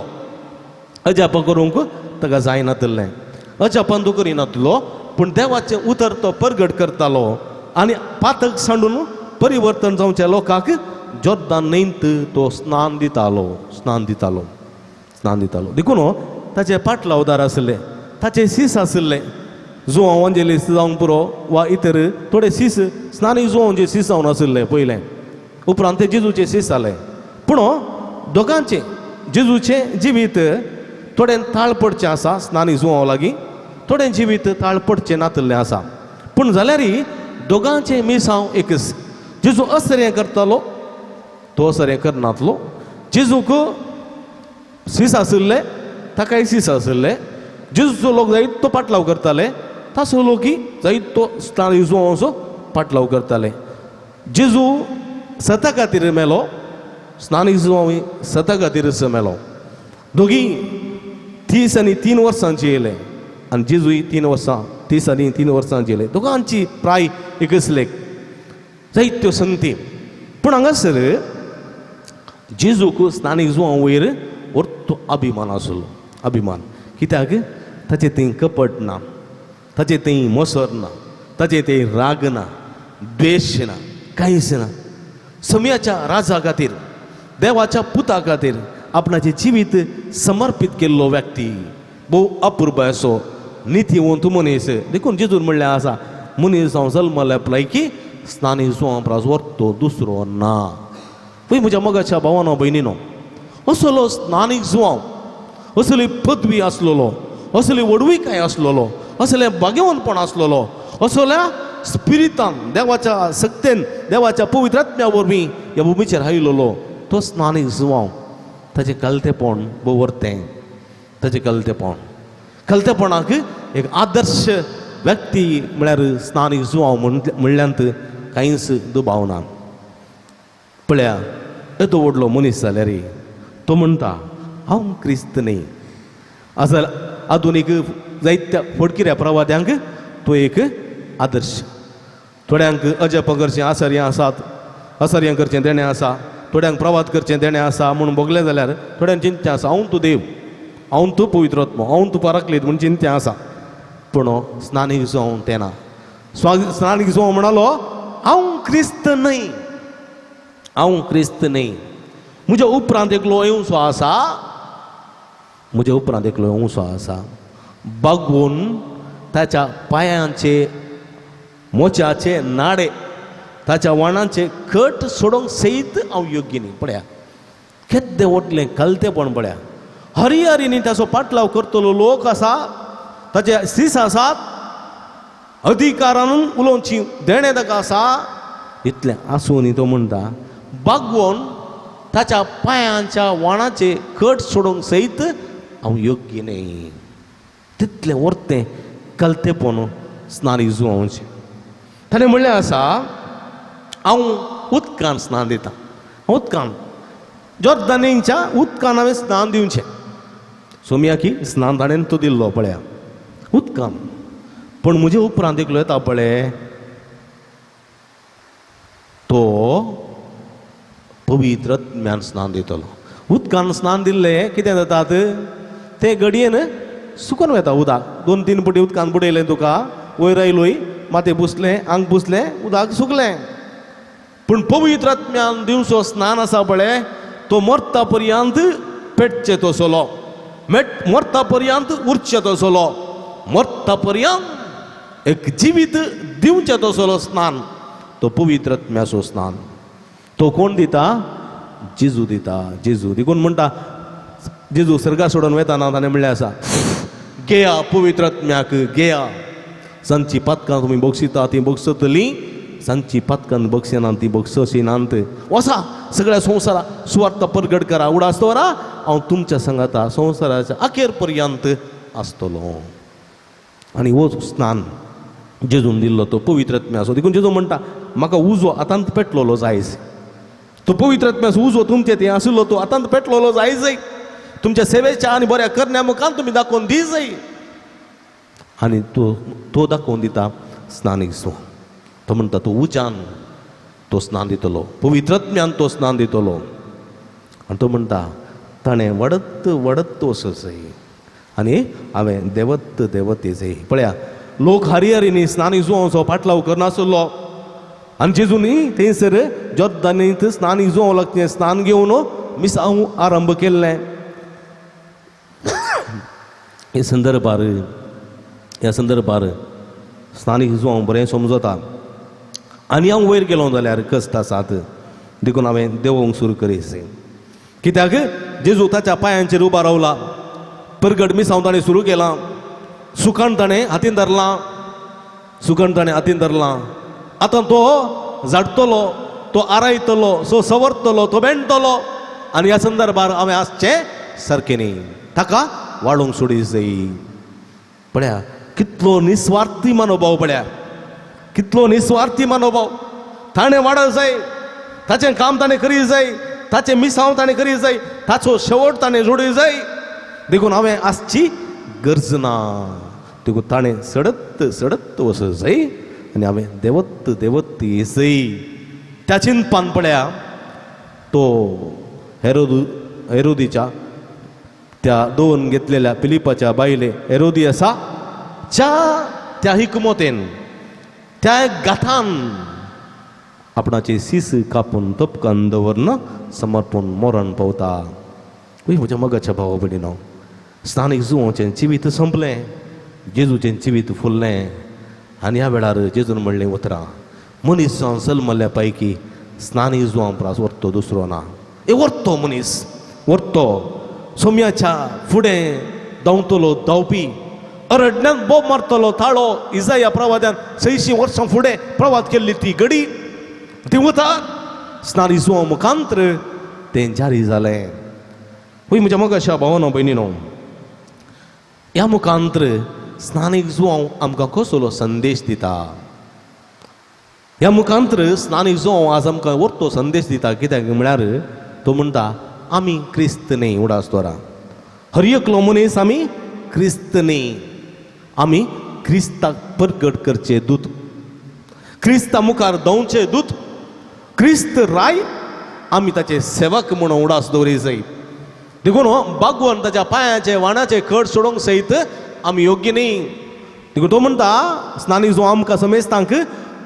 अजापां करूंक ताका जायनातलें, अजापां तो करिनातलो, पूण देवाचें उतर तो परगट करतालो आनी पातक सांडून परिवर्तन जावच्या लोकांक जोर्दान न्हंयत तो स्नान दितालो, स्नान दितालो, स्नान दितालो. देखून ताचे पाटलावदार आशिल्ले, ताचे सीस आशिल्ले. जुवांव वांजेलिस्त जावंक पुरो वा इतर थोडे सीस स्नानी जुवांवचे सीस जावन आशिल्ले पयलें, उपरांत ते जेजूचे सीस जाले. पूण दोगांचें जेजूचें जिवीत थोडें ताळ पडचें आसा स्नानी जुवांव लागीं, थोडें जिवीत ताळ पडचें नातिल्लें आसा. पूण जाल्यारय दोगांचें मिसांव एकच. जेजू असरें करतालो, तो असरें करनातलो. जेजूक सीस आशिल्ले, ताकाय सीस आशिल्ले. जेजूचो लोक जायत तो पाटलाव करताले, ताचो लोकय जायत तो स्नानी जुवांचो पाटलाव करताले. जेजू सता खातीर मेलो, स्नानी जुवांवूय सता खातीरच मेलो. दोगी 30 आनी 3 वर्सांची येयले आनी जेजूय 3 वर्सां, 30 आनी 3 वर्सांची येयले. दोगांची प्राय एकच लेख, जायत्यो संती. पूण हांगासर जेजूक स्नानीक जुवां वयर वर्तो अभिमान आसलो. अभिमान कित्याक? ताचें थंय कपट ना, ताचें थंय मोसर ना, ताचें थंय राग ना, द्वेश ना, कांयच ना. समयाच्या राजा खातीर, देवाच्या पुता खातीर आपणाचें जिवीत समर्पीत केल्लो व्यक्ती, भोव अपुरबाय असो नितीवंत मनीस. देखून जेजून म्हणलें आसा, मनीस हांव जल्मल्या पळय स्नानी जुवां परस व्हरतो दुसरो ना. पळय म्हज्या मोगाच्या भावानो भयणीनो, असलो स्नानीक जुवांव, असली पदवी आसलेलो, असली व्हडविकाय आसलेलो, असलें भाग्यवंतपण आसलेलो, असल्या स्पिरितान देवाच्या सक्तेन देवाच्या पवित्र आत्म्या वरवीं ह्या भुमीचेर आयलेलो तो स्नानीक जुवांव, ताचें कलतेपण भोव वर्तें. ताचें कलतेपण, कलतेपणाक एक आदर्श व्यक्ती म्हळ्यार स्नानीक जुवांव म्हणल्यांत कांयच दुबाव ना. पळया येदो व्हडलो मनीस जाल्यार तो म्हणटा हांव क्रिस्त न्ही. आसा आधुनीक जायत्या फटकिऱ्या प्रवाद्यांक तो एक आदर्श. थोड्यांक अजप करचें आसर्यां आसात, आसर्यां करचें देणें आसा, थोड्यांक प्रवाद करचें देणें आसा म्हूण भोगलें जाल्यार थोड्यांक चिंतें आसा हांव तूं देव, हांव तूं पवित्र आत्मो, हांव तूं पराकलीत म्हूण चिंतें आसा. पूण स्नानीक जुवांव तें ना. स्नानीक जुवांव म्हणालो हांव क्रिस्त न्हय, हांव क्रिस्त न्हय, म्हज्या उपरांत एकलो येवचो आसा, म्हज्या उपरांत एकलो येवचो आसा, बागवून ताच्या पांयांचे मोच्याचे नाडे ताच्या वाणांचे कट सोडोवंक सयत हांव योग्य न्ही. पळया केद्दें व्हडलें कलतेपण. पळया हरिहरीनी ताचो पाटलाव करतलो लोक आसा, ताचे सीस आसात, अधिकारान उलोवची देणें ताका आसा. इतलें आसून तो म्हणटा बागवोन ताच्या पांयांच्या वाणाचे कट सोडोवंक सयत हांव योग्य न्ही. तितलें वर्तें कलतेपण स्नानी जुवांवचें. ताणें म्हणलें आसा हांव उदकान स्नान दितां, उदकान जोर्दानीच्या उदकान हांवें स्नान दिवचें. सोमयाकी स्नान ताणें तो दिल्लो पळया उदकान. पूण म्हजे उपरांत एकलो येता पळय तो पवित्र आत्म्यान स्नान दितलो. उदकान स्नान दिल्लें कितें जातात ते घडयेन सुकून वता उदक. 2-3 पटी उदकान बुडयलें तुका, वयर आयलोय माथें पुसलें, आंग पुसलें, उदक सुकलें. पूण पवित्र आत्म्यान दिवचो स्नान आसा पळय तो मरता पर्यंत पेटचे तसलो, मरता पर्यंत उरचे तसलो, मरता पर्यंत एक जिवीत दिवचें तसलो स्नान, तो पवित्र आत्म्याचो स्नान. तो कोण दिता? जेजू दिता. जेजू. देखून म्हणटा जेजू सर्गा सोडून वेताना ताणें म्हणलें आसा घेया पवित्र आत्म्याक घेया, जांची पातकां तुमी बक्षिता तीं बक्षतलीं, सांची पातकान बक्षनात ती बक्षशी नात. वसा सगळ्या संवसारा सुवार्थ परगट करा. उडास दवरा हांव तुमच्या संगाता संवसाराच्या अखेर पर्यंत आसतलो. आनी हो स्नान जेजून दिल्लो तो पवित्र आत्म्याचो. देखून जेजू म्हणटा म्हाका उजो आतांत पेटलोलो जायज. तो पवित्र आत्म्याचो उजो तुमचे ते आशिल्लो तो आतांत पेटलोलो जायजय. तुमच्या सेवेच्या आनी बऱ्या करण्या मुखान तुमी दाखोवन दी जाय. आनी तो तो दाखोवन दिता स्नानीक सो. तो म्हणटा तो उज्यान तो स्नान दितलो, पवित्र आत्म्यान तो स्नान दितलो. आनी तो म्हणटा ताणें वडत वडत वचय आनी हांवें देवत देवत येजय. पळया लोक हरिहरीनी स्नानी जुवांचो पाटलाव करनासलो आनी जेजूनी थंयसर जोर्दानीत स्नानी जुवां लागचें स्नान घेवन मिसांव आरंभ केल्लें. हे संदर्भार ह्या संदर्भार स्नानीक जुवांव बरें समजता. आनी हांव वयर गेलो जाल्यार कश्ट आसात देखून हांवें देंवोंक सुरू करीस. कित्याक जेजू ताच्या पांयांचेर उबो रावला, परगट मिसांव ताणें सुरू केलां, सुकण ताणें हातीन धरलां, सुकण ताणें हातीन धरलां. आतां तो झाडटलो, तो आरायतलो, सो सवरतलो, तो बेणटलो. आनी ह्या संदर्भार हांवें आसचें सारकें न्ही, ताका वाडोवंक सोडी जाय. पळया कितलो निस्वार्थी मनोभाव, पळया कितलो निस्वार्थी मनोभाव. ताणें वाडोवंक जाय, ताचें काम ताणें करी जाय, ताचें मिसांव ताणें करी जाय, ताचो शेवट ताणें जोडी जाय. देखून हांवें आसची गरज ना. देखून ताणें सडत सडत वचत जाय आनी हांवें देवत देवत येसय. त्या चिंतपान पळया तो हेरोदीच्या त्या दोन घेतलेल्या फिलिपाच्या बायले हेरोदी आसा च्या त्या हिकमतेन त्या गाथान आपणाचे सीस कापून तपकान दवरन समर्पण मरण पावता. म्हज्या मगाच्या भावा भयणीनो, स्नानीक जुवाचें जिवीत संपलें, जेजूचें जिवीत फुल्लें. आनी ह्या वेळार जेजून म्हणलें उतरां, मनीस जावन जल्मल्ल्या पैकी स्नानीक जुवां प्रास वरतो दुसरो ना. ए वरतो मनीस वरतो सोम्याच्या फुडें धांवतलो धांवपी, अरण्यान बोब मारतलो ताळो. इजाया प्रवाद्यान 600 वर्सां फुडें प्रवाद केल्ली ती घडी ती वता स्नानी जुवां मुखांत्र तें जारी जालें. हय म्हज्या मोगाच्या भावानो भयणीनो, ह्या मुखांत्र स्नानीक जुवांव आमकां कसलो संदेश दिता. ह्या मुखांत्र स्नानीक जुवांव आज आमकां वरतो संदेश दिता. कित्याक म्हळ्यार तो म्हणटा आमी क्रिस्त न्ही. उडास दवरा, हर एकलो मनीस आमी क्रिस्त न्ही, आमी क्रिस्ताक परगट करचे दूत, क्रिस्ता मुखार धांवचे दूत, क्रिस्त राय आमी ताचे सेवक म्हणून उडास दवरी जाय. देखून बागवण ताच्या पांयाचे वाणाचे कड सोडोवंक सयत आमी योग्य न्ही. देखून तो म्हणटा स्नानी जो आमकां समेस्तांक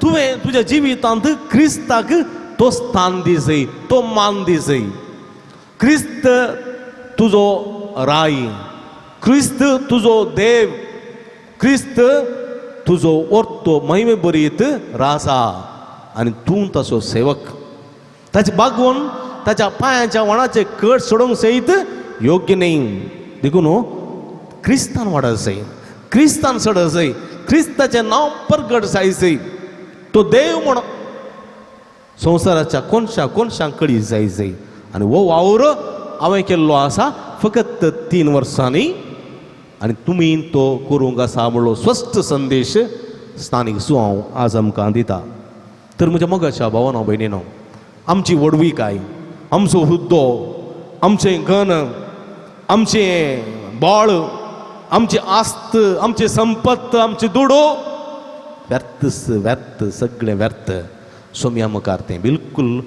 तुवें तुज्या जिवितांत क्रिस्ताक तो स्थान दी जाय, तो मान दी जाय. क्रिस्त तुजो राय, क्रिस्त तुजो देव, क्रिस्त तुजो orto महिमे बरीत राजा आनी तूं ताचो सेवक. ताचे बागवण ताच्या पांयांच्या वणाचे कट सोडोवंक सयत योग्य न्ही. देखून क्रिस्तान वाडत जाय, क्रिस्तान चडत जाय, क्रिस्ताचें नांव परगट जाय जाय. तो देव म्हण संवसाराच्या कोनशा कोनशां कडी जाय जाय. आनी हो वावर हांवें केल्लो आसा फकत 3 वर्सांनी आनी तुमी तो करूंक आसा म्हणलो स्पश्ट संदेश स्थानीक जुवांव आज आमकां दिता. तर म्हज्या मोगाच्या भावानो भयणीनो, आमची व्हडविकाय, आमचो हुद्दो, आमचें गन, आमचें बळ, आमची आस्त, आमची संपत्त, आमची दुडो व्यर्थ व्यर्थ, सगळें व्यर्थ. सोम्या मुखार तें बिलकूल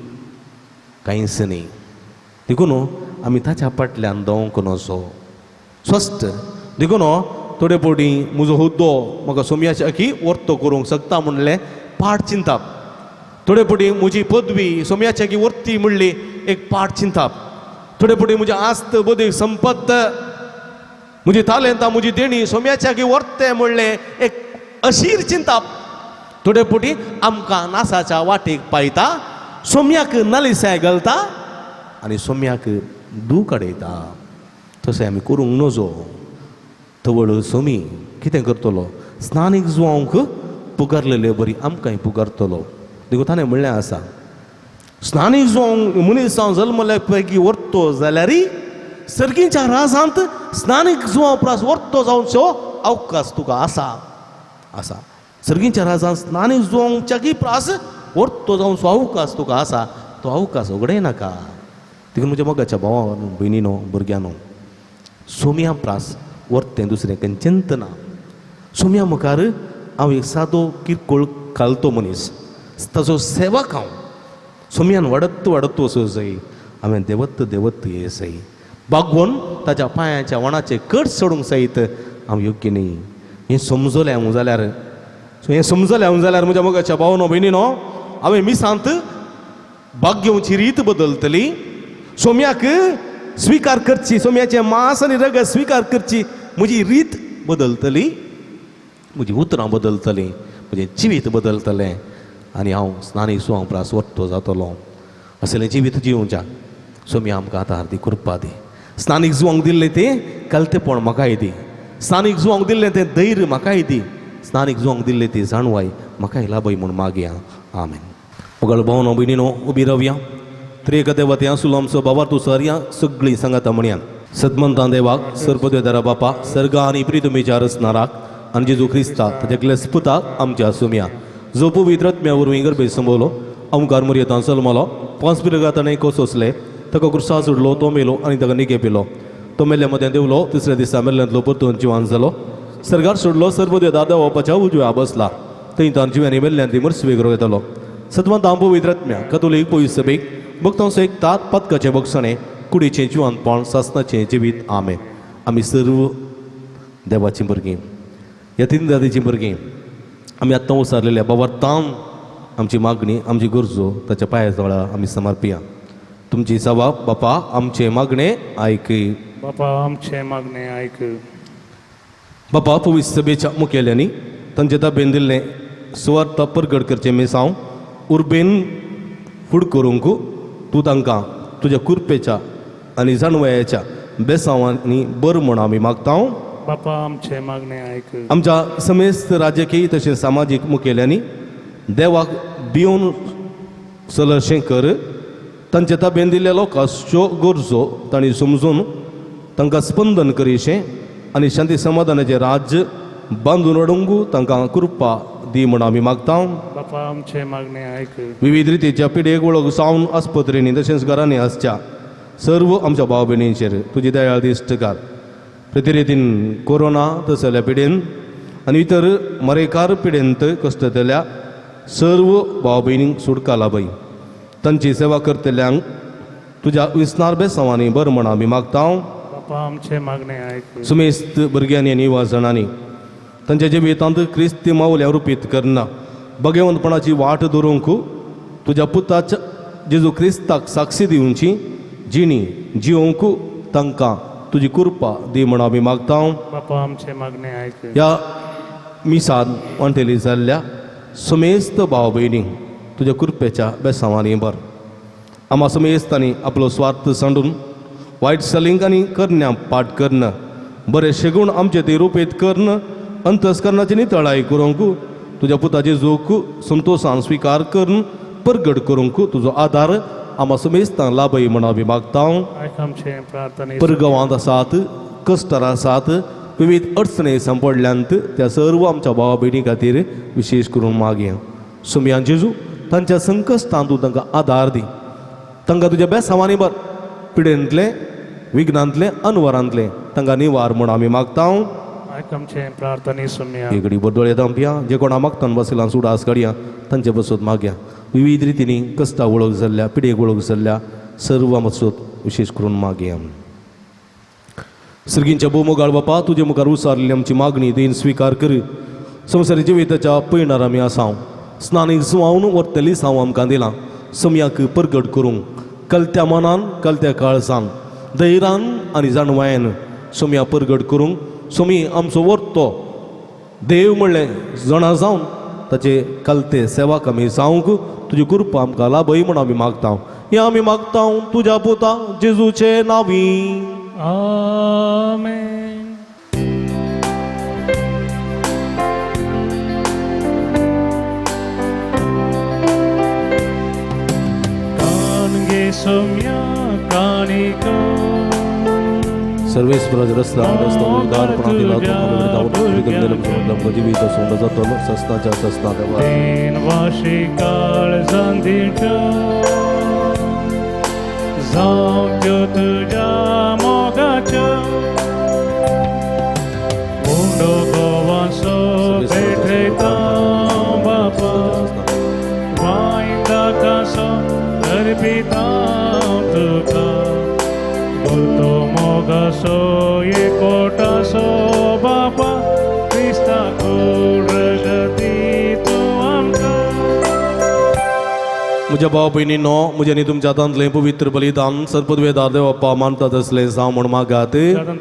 कांयच न्ही. देखून आमी ताच्या फाटल्यान धांवंक नजो स्वस्थ. देखून थोडे फावटी म्हजो हुद्दो म्हाका सोम्याच्या की वर्तो करूंक शकता म्हणलें पाठ चिंताप. थोडे फावटी म्हजी पदवी सोम्याच्या की वर्ती म्हणली एक पाठ चिंताप. थोडे फावटी म्हजी आस्त, बौद्धीक संपत्त, म्हजी तालेंतां, म्हजी देणी सोम्याच्या की वर्ते म्हणलें एक अशीर चिंताप. थोडे फावटी आमकां नासाच्या वाटेक पायता, सोम्याक नलिसाय घालता आनी सोम्याक दूख अडयता. तशें आमी करूंक नजो. तवळ सोमी कितें करतलो, स्नानीक जुवांक पुगारलेले बरी आमकांय पुगारतलो. देखून ताणें म्हणलें आसा, स्नानीक जुवांव मनीस जल्मल्या पैकी व्हरतो जाल्यार सर्गीच्या राजांत स्नानीक जुवां प्रास व्हरतो जावचो अवकाश तुका आसा आसा. सर्गीच्या राजांत स्नानीक जुवांच्याकी प्रास व्हरतो जावचो अवकाश तुका आसा, तो अवकाश उगडय नाका. देखून म्हज्या मोगाच्या भावा भयणीनो भुरग्यानो, सोम्या प्रास व्हरतें दुसरें खंयचेंच ना. सोम्या मुखार हांव एक सादो किरकोळ खालतो मनीस, ताजो सेवक हांव. सोम्यान वाडत वाडत वचूं जाय, हांवें देवत देवत ये जाय, बागवोन ताच्या पांयाच्या वणाचे कट सोडूंक सयत हांव योग्य न्ही. हें समजलें हांव जाल्यार, सो हें समजलें हांव जाल्यार म्हज्या मोगाच्या भावनो भयणीनो, हांवें मिसांत भाग घेवची रीत बदलतली, सोम्याक स्विकार करची, सोम्याचें मांस आनी रगत स्विकार करची म्हजी रीत बदलतली, म्हजी उतरां बदलतलीं, म्हजें जिवीत बदलतलें आनी हांव स्नानी सुवां प्रास वत्तो जातलो. असलें जिवीत जिवच्या सोम्या आमकां आतां दी कृपा दी. स्नानीक जुवांक दिल्लें तें कलतेपण म्हाकाय दी, स्नानीक जुवांक दिल्लें तें धैर्य म्हाकाय दी, स्नानीक जुवांक दिल्लें ती जाणवाय म्हाकाय लाभय म्हूण मागया. आमेन. मोगाळ भावनो भयणीनो, उबी रावया. त्रिएक देवते आसुलो आमचो बाबार सरया सगळीं सांगाता म्हणया. सदमंतां देवाक सर्पदेदारा बापा सर्गा आनी प्रितुमीच्या रचनाराक आनी जेजू क्रिस्ताक ताच्या ग्लेस पुताक आमच्या सुमया जो पवित्र आत्म्या वरवीं गर्भे संबवलो, अमकार मुरयेतान जल्मलो, पांच पिरगा ताणें कोसोसले, ताका कुर्सा सोडलो, तो मेलो आनी ताका निगे पिलो, तो मेल्ल्या मदें देवलो, तिसऱ्या दिसा मेल्ल्यांतलो परतून जिवान जालो, सर्गार सोडलो, सर्वदेदार देवापाच्या उजव्या बसला, थंय तान जिव्यांनी मेल्ल्यांतली मर्सवे करूं येतालो. सदमंतां पवित्र आत्म्या कतोलीक पवित्र सभेक भक्तांचो एक तात पातकाचें बक्षणें कुडीचें जिवानपण सासनाचें जिवीत. आमेन. आमी सर्व देवाचीं भुरगीं, ह्या तीन जातीचीं भुरगीं, आमी आत्तां उसारलेल्या बाबार ताम आमची मागणी आमची गरजो ताच्या पांया जवळा आमी समर्पिया. तुमची सवा बापा आमचें मागणें आयक, बापा आमचें मागणें आयक. बापा पवित्र सभेच्या मुखेल्यांनी तांचे ताबेन दिल्लें सुवार्थ परगट करचें मिसांव उर्बेन फुड करूंक तूं तांकां तुज्या कुरपेच्या आनी जाणवयाच्या बेसांवांनी बरो म्हूण आमी मागता. बापा आमचें मागणें आयक. आमच्या समेस्त राजकीय तशेंच सामाजीक मुखेल्यांनी देवाक भिवन चलशें कर, तांचे ताबेन दिल्ल्या लोकांच्यो गरजो तांणी समजून तांकां स्पंदन करीशें आनी शांती समाधानाचें राज्य बांदून हाडूंक तांकां कृपा दी म्हूण आमी मागता. बापा आमचें मागणें आयक. विविध रितीच्या पिडेक वळख जावन आस्पत्रेंनी तशेंच घरांनी आसच्या सर्व आमच्या भाव भयणींचेर तुजी दयाळ दिश्ट घाल. प्रतिरितीन कोरोना तसल्या पिडेन आनी इतर मरेकार पिडेंत कश्टतल्या सर्व भाव भयणींक सुटका लाभय. तांची सेवा करतल्यांक तुज्या विस्नार बेसांवांनी बरें म्हूण आमी मागता. बापा आमचें मागणें आयक. सुमेस्त भुरग्यांनी आनी युवा जाणांनी तांच्या जिवितांत क्रिस्ती मावल्या रुपीत करना भगवंतपणाची वाट दवरूंक तुज्या पुताच्या जेजू क्रिस्ताक साक्षी दिवची जिणी जिवंक तांकां तुजी कृपा दी म्हूण आमी मागता. बापा आमचें मागणें आयक. ह्या मिसान वांटेली जाल्ल्या सुमेस्त भाव भयणींक तुज्या कृपेच्या बेसांवांनी बर. आमा सुमेस्तांनी आपलो स्वार्थ सांडून वायट सलिंग आनी करण्या पाठ करण बरें शेगूण आमचे ते रुपेत कर्ण अंतस्करणाची नितळाय करूंक तुज्या पुताचे जोख संतोशान स्विकार करून परगट करूंक तुजो आदार आमा सुमेस्तां लाभय म्हूण आमी मागता. आयक आमचें प्रार्थने. परगांवांत आसात, कश्टार आसात, विविध अडचणी सांपडल्यांत त्या सर्व आमच्या भावा भयणी खातीर विशेश करून मागया. सुमयान जेजू तांच्या संकश्टांत तूं तांकां आदार दी, तांकां तुज्या बेसांवांनी बर, पिडेंतलें विघ्नांतलें अनवरांतलें तांकां निवार म्हूण आमी मागता. आयक आमचें प्रार्थने सुमया. एक घडी बरदोळे दामपिया जे कोणा मागतान बसयला सुडास काडया तांचे बसत मागया. विविध रितींनी कश्टा वळख जाल्ल्या पिडेक वळख जाल्ल्या सर्व मसत विशेश करून मागया. सर्गींच्या भोवमोगाळ बापा तुजे मुखार उसारलेली आमची मागणी देन स्विकार कर. संवसारी जिविताच्या पयणार आमी आसाव, स्नानीक जुवावन व्हरतली साव आमकां दिलां. समयाक परगट करूंक कलत्या मनान कलत्या काळजान धैर्यान आनी जाणवायेन सोम्या परगट करूंक सोमी आमचो व्हरतो देव म्हणलें जाणा जावन ताचे कलते सेवा आमी जावंक तुजी कृपा आमकां लाभय म्हूण आमी मागता. हें आमी मागता तुज्या पुता जेजूचे नांवी. आमेन. सोम्या काणिको सर्वेस्पराज रस्ता रस्तो उदारपणा दिला तो जिवीत सोंड जातलो सस्नाच्या सस्ना देवा तीन वाशी काळजान दिल्यो जावं त्यो तुज्या मोगाच्यो उंडो गोवासो पेटयता बापा वायदा कासो अर्पिता तुका बोलतो मोगासो एकोटासो बापा क्रिस्ता कूड रगती तूं आमकां. म्हज्या भाव भयणीनो म्हज्या आनी तुमच्या हातांतलें पवित्र बलिदान सर्पद्वेदार देवप्पा मानतात असलें जावं म्हूण मागात.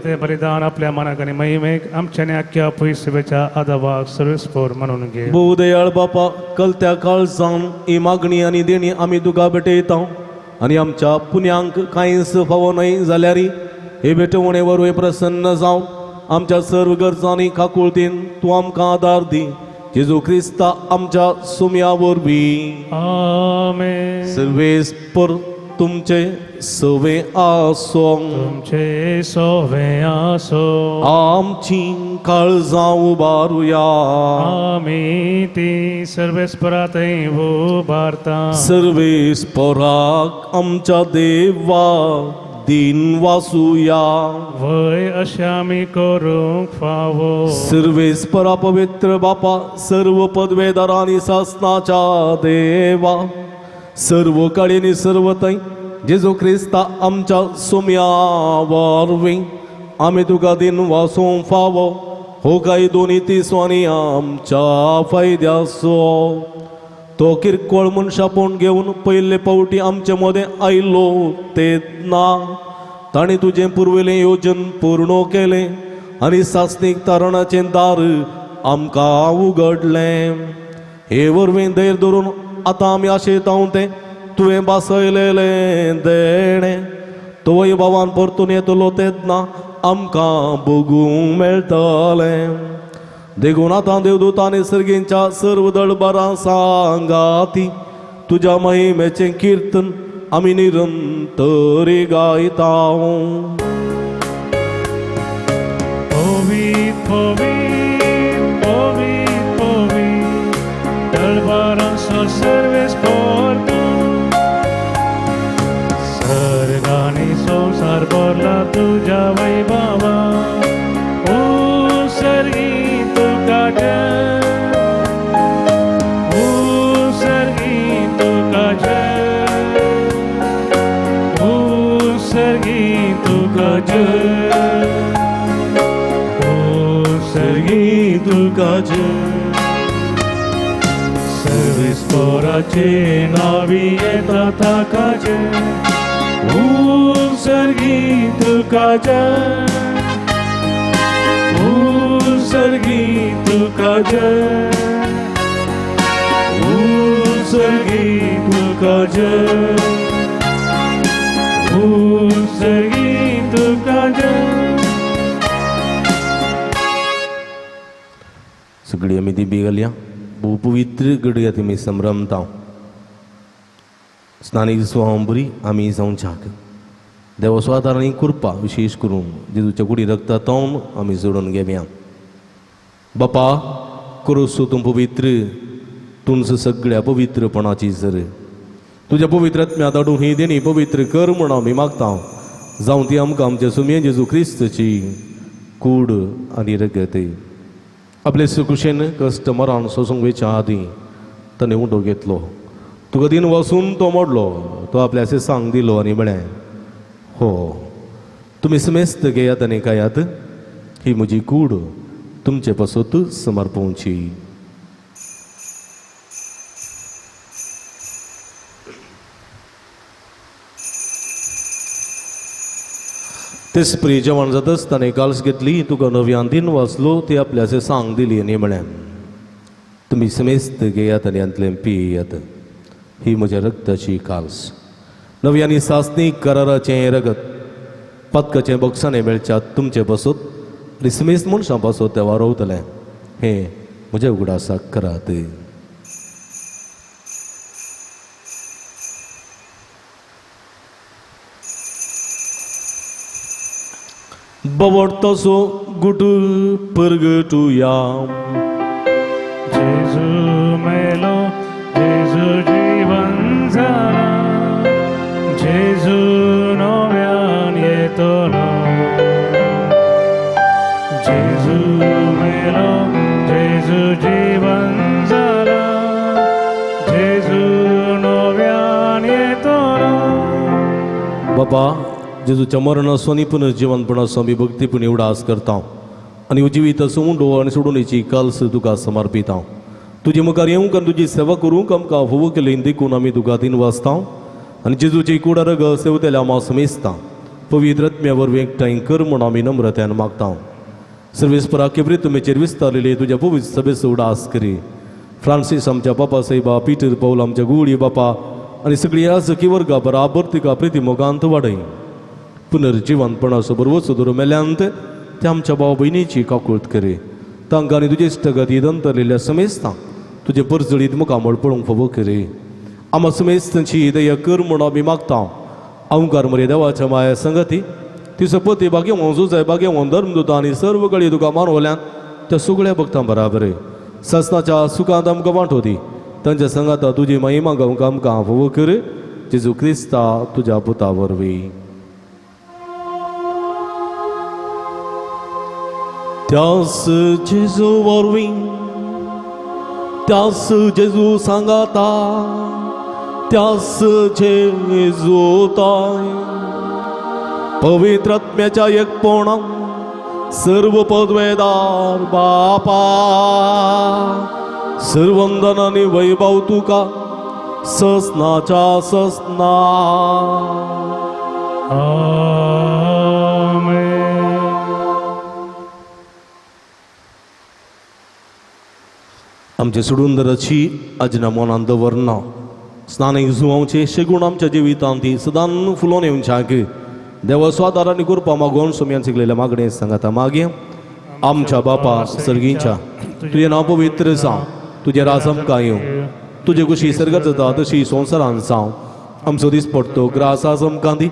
ते बलिदान आपल्या मनाक आनी महिमेक आमच्या आनी आख्ख्या पयसुवेच्या आदावाक सर्वेस्पोर म्हणून घे. भोवदयाळ बापा कलत्या काळजान ही मागणी आनी देणी आमी तुका भेटयता आनी आमच्या पुण्यांक कांयच फावो न्हय जाल्यार हे भेटवणे वरवीं प्रसन्न जावं आमच्या सर्व गरजांनी काकुळतीन तूं आमकां आदार दी जेजू क्रिस्ता आमच्या सुम्या वरवीं. आमेन. सर्वेस्पर तुमचे सवे आसो. तुमचे सोवे आसो. आमची काळजां उबारुया. आमी ती सर्वेस्परातय उबारता. सर्वेस्पराक आमच्या देवा दिन वासुया. वय अशें आमी करूंक फावो. सर्वेस्परा पवित्र बापा सर्व पदवेदारांनी सासनाच्या देवा सर्व कडेनी सर्व थंय जेजू क्रिस्ता आमच्या सुम्या वरवीं आमी तुका दिन वासूंक फावो हो काय दोनी तिसवांनी आमच्या फायद्याचो. तो किरकोळ मनशापण घेवन पयले पावटी आमचे मदें आयलो तेन्ना ताणें तुजें पुर्विल्लें योजन पूर्ण केलें आनी सासणीक तारणाचें दार आमकां उगडलें. हे वरवीं धैर्य धरून आतां आमी आशेतांव तें तुवें बासयलेलें देणें तोवय भावान परतून येतलो तेन्ना आमकां बगूंक मेळटलें. देखून आतां देवदूतांनी सर्गींच्या सर्व दळबरां सांगाती तुज्या महिमेचें किर्तन आमी निरंतर गायता. पवीत पवीत पवीत पवीत दळबरांचो सर्वेस्पर तूं सर्गांनी संवसार भरला तुज्या वैभवा. ओ सर्गी तुका जय, ओ सर्गी तुका जय, ओ सर्गी तुका जय, ओ सर्गी तुका जय. सर्वेस्पराचे नावी येता ताका जय, ओ सर्गी तुका जय, ओ सर्गी तुका जय, ओ सर्गी तुका जय, ओ सर्गी तुका जय. सगळी आमी दिबी घालया भोव पवित्र घडया तुमी संभ्रमता स्नानीक सुवांबरी आमी जावच्याक देवा स्वादार आनी कृपा विशेश करून जेजूच्या कुडी रक्ता तोंड आमी जोडून घेवया. बापा क्रोसो तूं पवित्र तुमचं सगळ्या पवित्रपणाची जर तुज्या पवित्र आत्म्या धाडून ही देणी पवित्र कर म्हूण आमी मागता जावं ती आमकां आमच्या सुमये जेजू क्रिस्तची कूड आनी रगत. आपले सुकुशेन कश्ट मरण सोसूंक वेच्या आदीं ताणें उंडो घेतलो तुका दिन वसून तो मोडलो तो आपल्या सांग दिलो आनी म्हळें हो तुमी समेस्त घेयात आनी खायात ही म्हजी कूड तुमचे पासत समर्पोवची. तेच प्री जेवण जातच ताणें काल्स घेतली तुका नव्यान दिन वाचलो ती आपल्याचे सांग दिली आनी म्हळें तुमी समेस्त घेयात आनी हांतलें पियात ही म्हज्या रक्ताची काल्स नव्यानी सासणी कराराचें रगत पातकाचें बक्षाणें मेळच्यात तुमचे पासत आनी समेस्त मनशां पासत तें वारोवतलें हें म्हज्या उगडासाक करात. बवडतसो गुट परगटुया. जेजू मेलो, जेजू जीवन जाला, जेजू नव्यान येतलो. जेजू मेलो, जेजू जीवन जाला, जेजू नव्यान येतलो. बाबा जेजूच्या मरणाचो आनी पुनर्जिवनपणाचो आमी भक्तीपूण उडास करता आनी जिवीत उंडो आनी सोडून काल्स तुका समर्पिता. तुजे मुखार येवंक आनी तुजी सेवा करूंक आमकां फोव केली देखून आमी तुका दिन वाचता आनी जेजूची कुडरग सेवतेल्या आमा समेजता पवित्र आत्म्या वरवीं एकठांय कर म्हूण आमी नम्रत्यान मागता. सर्वेस्परा केबरी तुमेचेर विस्तारलेली तुज्या पवित्र सभेचो उडास करी. फ्रांसीस आमच्या बापा साहेबा, पीटर पावल आमच्या गुळी बापा आनी सगळी याजकी वर्गा बराबर तिका प्रिती मोगांत वाडय. पुनर्जिवनपणाचो बरवचो दर मेल्यांत ते आमच्या भाव भयणीची काकूळत करी. तांकां आनी तुजे इश्टगती दंतरलेल्या समेस्तां तुजे परजळीत मुखामळ पळोवंक फावो करी. आमा समेस्तांची दया कर म्हूण आमी मागता. अवकार मरे देवाच्या माया संगती ती सपती भाग्यवंत जुजाय भाग्यवंत धर्मदूत आनी सर्व गळी तुका मानवल्यान त्या सगळ्या भक्तां बराबर ससनाच्या सुखांत आमकां वांटो दी. तांच्या संगाता तुजी महिमा गावंक आमकां फावो कर. जेजू क्रिस्ता तुज्या पुता वरवीं. त्यास जेजू वरवीं, त्यास जेजू सांगाता, त्यास जेजू ताय पवित्र आत्म्याच्या एकपणा सर्व पदवेदार बापा सर्वंदन आनी वैभव तुका ससनाच्या ससना. आमेन. आमचे सुडुंदराची आजना मनान दवरना स्नानेक जुवांचे शेगूण आमच्या जिवितांत ती सदां फुलोवन येवच्याक देवा स्वादार आनी कृपा मागोवन सोम्यान शिकलेल्या मागणें सांगाता. मागीर आमच्या बापा सर्गींच्या तुजें नांव पवित्र जावं, तुजें राज आमकां येवं, तुजे कुशी सर्गात जाता तशी संवसारान जावं. आमचो दीस पडतो ग्रास आज आमकां दी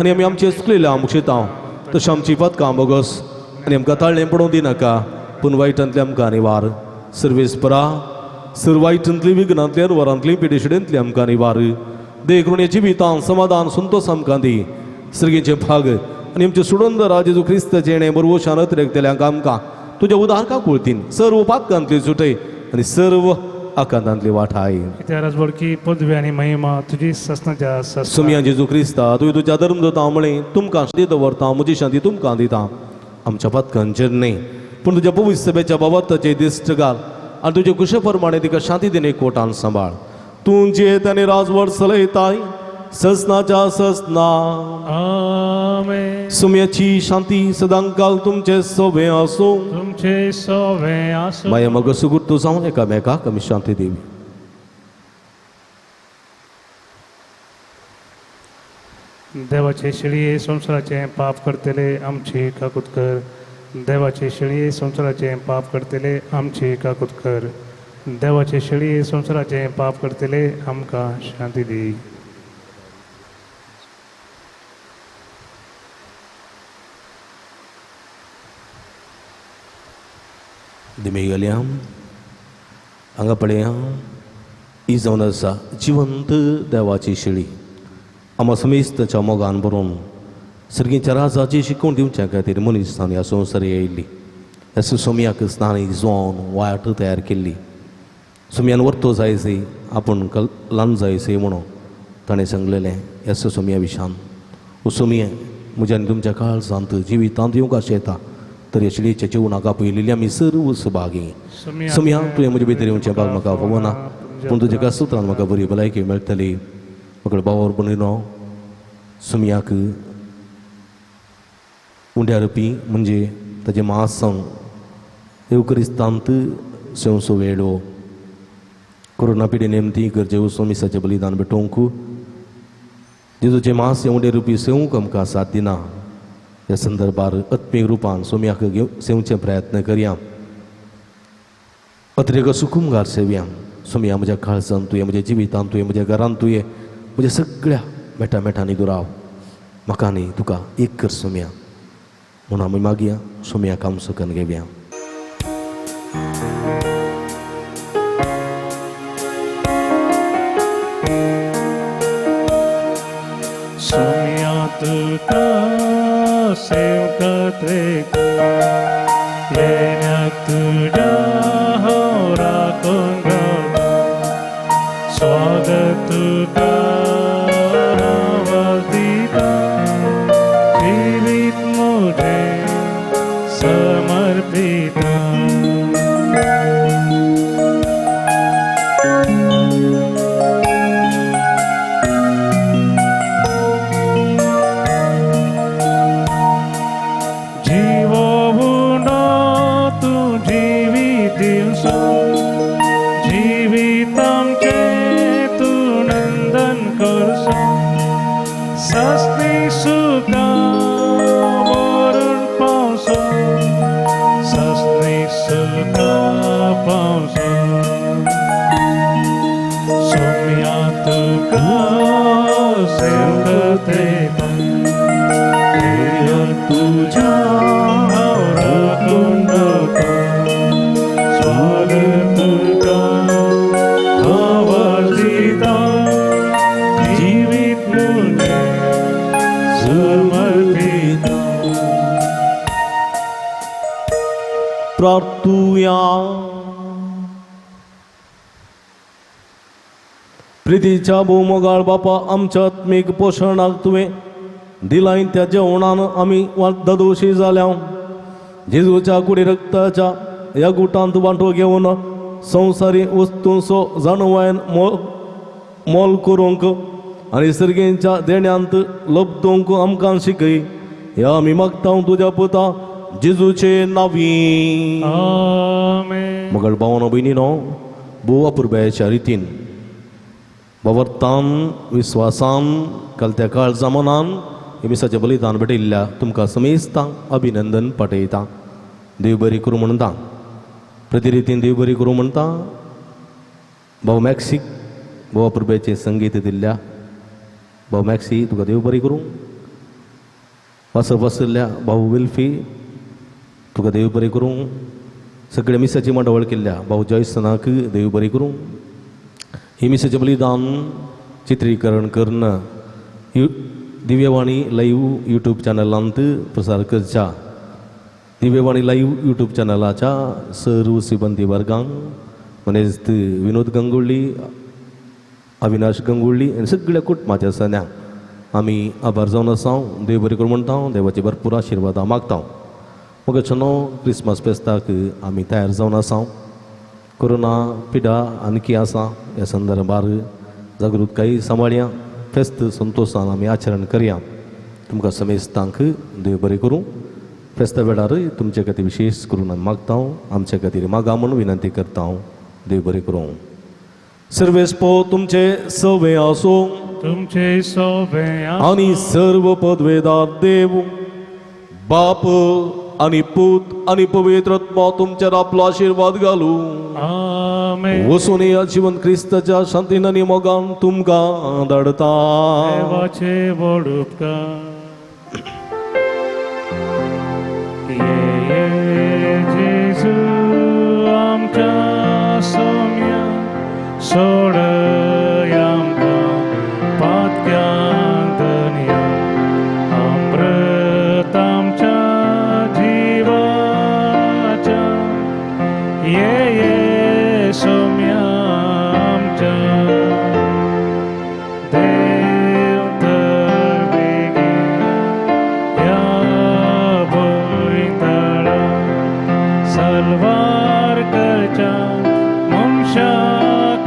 आनी आमी आमचे चुकलेल्या मुक्षेता तशें आमची पदकां बोगस आनी आमकां ताळ्ळें पडोवं दिनाका पूण वायटांतलें आमकां निवार. सर्वेस्परा सर वायटांतली विघ्नांतली वरांतली पिडेशिडेंतली आमकां निवार. देखून ह्या जिवितान समाधान संतोष आमकां दी. सर्गीचे भाग आनी आमचे सुडंदर जेजू क्रिस्ताचें हेणें बरवशान अतिरेकतल्यांक आमकां तुज्या उदार काकुळतीन सर्व पातकांतली सुटय आनी सर्व आकांतांतली वाठाय. इतिहास बोडकी पदवी आनी महिमा तुजी ससनाच्या ससना. सुमया जेजू क्रिस्ता तुवें तुज्या धर्म दवरता म्हळें तुमकां शांती दवरता, म्हजी शांती तुमकां दिता. आमच्या पातकांचेर न्हय पूण तुज्या पवित्र सभेच्या बाबताचे दिश्ट घाल आनी तुजे कुशे प्रमाणे तिका शांती दिने कोटान सांबाळ. तूं जियेत आनी राजवट चलयताय ससनाच्या ससना. आमेन. सुम्याची शांती सदांकाल तुमचे सोबे आसूं. तुमचे सोवे आसूं. माया मग सुगुर्तू जावन एकामेकाक आमी शांती दिवी. देवाचे शिळये संवसाराचें पाप करतले आमची काकूत कर. देवाचे शिळये संवसाराचें पाप करतले आमची काकूत कर. देवाचे शिळये संवसाराचें पाप करतले आमकां शांती दी. दिमी गेल्या हांगा पळया ही जावन आसा जिवंत देवाची शिळी. आमा समेस्ताच्या मोगान बरोवन सर्गीच्या राजाची शिकवण दिवच्या खातीर मनीसान ह्या संवसार येयल्ली. ह्या सोम्याक स्नानीक जुवान वाट तयार केल्ली. सोम्यान वर्तो जायसे आपूण ल्हान जायसे म्हणून ताणें सांगलेलें ह्या सोम्या विशान. ओ सोमये म्हज्या आनी तुमच्या काळजांत जिवितांत येवंक आशेता तर ह्या शिळयेच्या जेवणाक आपयलेली आमी सर्व सभागी. सोम्या तुवें म्हजे भितर येवचें भाग म्हाका फावना पूण तुज्या एका सुत्रान म्हाका बरी भलायकी मेळटली. म्हाका बावर बनयलो सोम्याक उंड्या रुपी म्हणजे ताजें मांस येवक्रिस्तांत सेवसो वेळो. कोरोना पिढी नेमती गरजे वचून मिसाचें बलिदान भेटोवंक जेजूचें मांस उंडे रुपी सेवंक आमकां साथ दिना. ह्या संदर्भार आत्मीक रुपान सोम्याक घेव सेवचे प्रयत्न करया. अतिरेक सुकुमगार सेवया. सोम्या म्हज्या काळजांत तुवें, म्हज्या जिवितांत तुवें, म्हज्या घरांत तुवें, म्हज्या सगळ्या मेटा मेटांनी दुराव म्हाका न्ही तुका एक कर सोम्या. म्हणून आमी मागया सोम्या काम सकन घेवया. सोम्या तुका सेवकत येण्याक तुज्या हांव राखून रावता स्वागत तुका आवाज दिता जिवीत म्हजें समर्पिता. जीवो उंडो तूं जिवीत दिवसो जिवीत आमचें तूं नंदन करसो सस्ती सुखा वरून पावसो सस्ती सुखा पावसो सोम्या तुका सेवकत तुझ्या हांव राखून रावता स्वागत तुका आवाज दिता जिवीत म्हजें समर्पिता. प्रार्थुया. प्रितीच्या भोवमोगाळ बापा आमच्या आत्मीक पोशणाक तुवें दिलाय त्या जेवणान आमी ददोशी जाल्या. जेजूच्या कुडी रक्ताच्या ह्या गुटांत वांटो घेवन संवसारी वस्तूंचो जाणवायन मोल करूंक आनी सर्गेंच्या देण्यांत लब्दोवंक आमकां शिकय. ह्या आमी मागता तुज्या पुता जेजूचे नांवी. आमेन. मगळ भावानो भयणीनो भोव अपुरबायेच्या रितीन बावर्तान विस्वासान काल त्या काळजा मनान हे मिसाचें बलिदान भेटयल्ल्या तुमकां समेस्तांक अभिनंदन पाठयता. देव बरी करूं म्हणटा. प्रतिरितीन देव बरी करूं म्हणटा. भाव मॅक्सीक भाव अपुरबायेचें संगीत दिल्ल्या भाव मॅक्सी तुका देव बरी करूं. वासप वासयल्ल्या भाऊ विल्फी तुका देव बरी करूं. सगळ्या मिसाची मांडावळ केल्ल्या भाऊ जॉयसनाक देव बरी करूं. ही मिसाचें बलिदान चित्रीकरण करून दिव्यवाणी लाईव्ह यूट्यूब चॅनलांत प्रसार करच्या दिव्यवाणी लाईव्ह यूट्यूब चॅनलाच्या सर्व सिबंदी वर्गांक म्हणजेच विनोद गंगुळ्ळी अविनाश गंगुळ्ळी आनी सगळ्या कुटुंबाच्या सन्यांक आमी आभार जावन आसा. देव बरें करूं म्हणटा. देवाची भरपूर आशिर्वादां मागता. मगो क्रिसमस फेस्ताक आमी तयार जावन आसा. कोरोना पिडा आणखी आसा ह्या संदर्भार जागृतकाय सांबाळया. फेस्त संतोशान आमी आचरण करया. तुमकां समेस्तांक देव बरें करूं. फेस्ता वेळार तुमचे खातीर विशेश करून आमी मागता. आमचे खातीर मागा म्हूण विनंती करता. देव बरें करूं. सर्वेस्पो तुमचे सवे आसूं तुमचे सोबे आनी सर्व पदवेदार देव बाप आनी पूत आनी पवित्र आत्मा तुमचेर आपलो आशिर्वाद घालूं. आमेन. वसून ह्या जिवन क्रिस्ताच्या शांतीन आनी मोगान तुमकां धाडता. देवाचे व्हड उपकार. ये जेजू आमच्या सोम्या सोडय आमकां पातक्यान धनया अमृत आमच्या जिवाच्या ये सोम्या आमच्या देव तर बेगीन ह्या भुंयतळा सलवार करच्या मनशा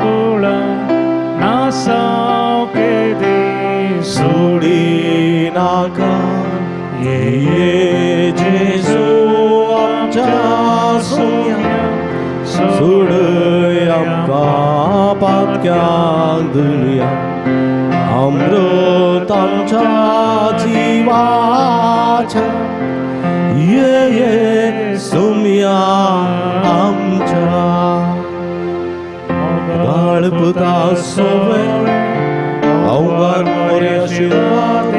कुळा नासाव केदी सोडी नाका. ये जेजू आमच्या सोम्या सोडय आमकां पातक्यांक धुया अमृत आमच्या जिवाच्या ये ये सोम्या आमच्या गाळपुता सोवे अवघार मोरे आशिर्वाद.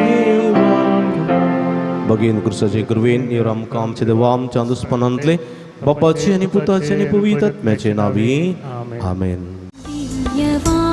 बागेन क्रुसाचे कृवेन निवर आमकां आमचे देवा आमच्या दुस्पनांतले बापाचे आनी पुताचे आनी पवित्र आत्म्याचे नावी आमेन. आमेन. दिव्यवाणी.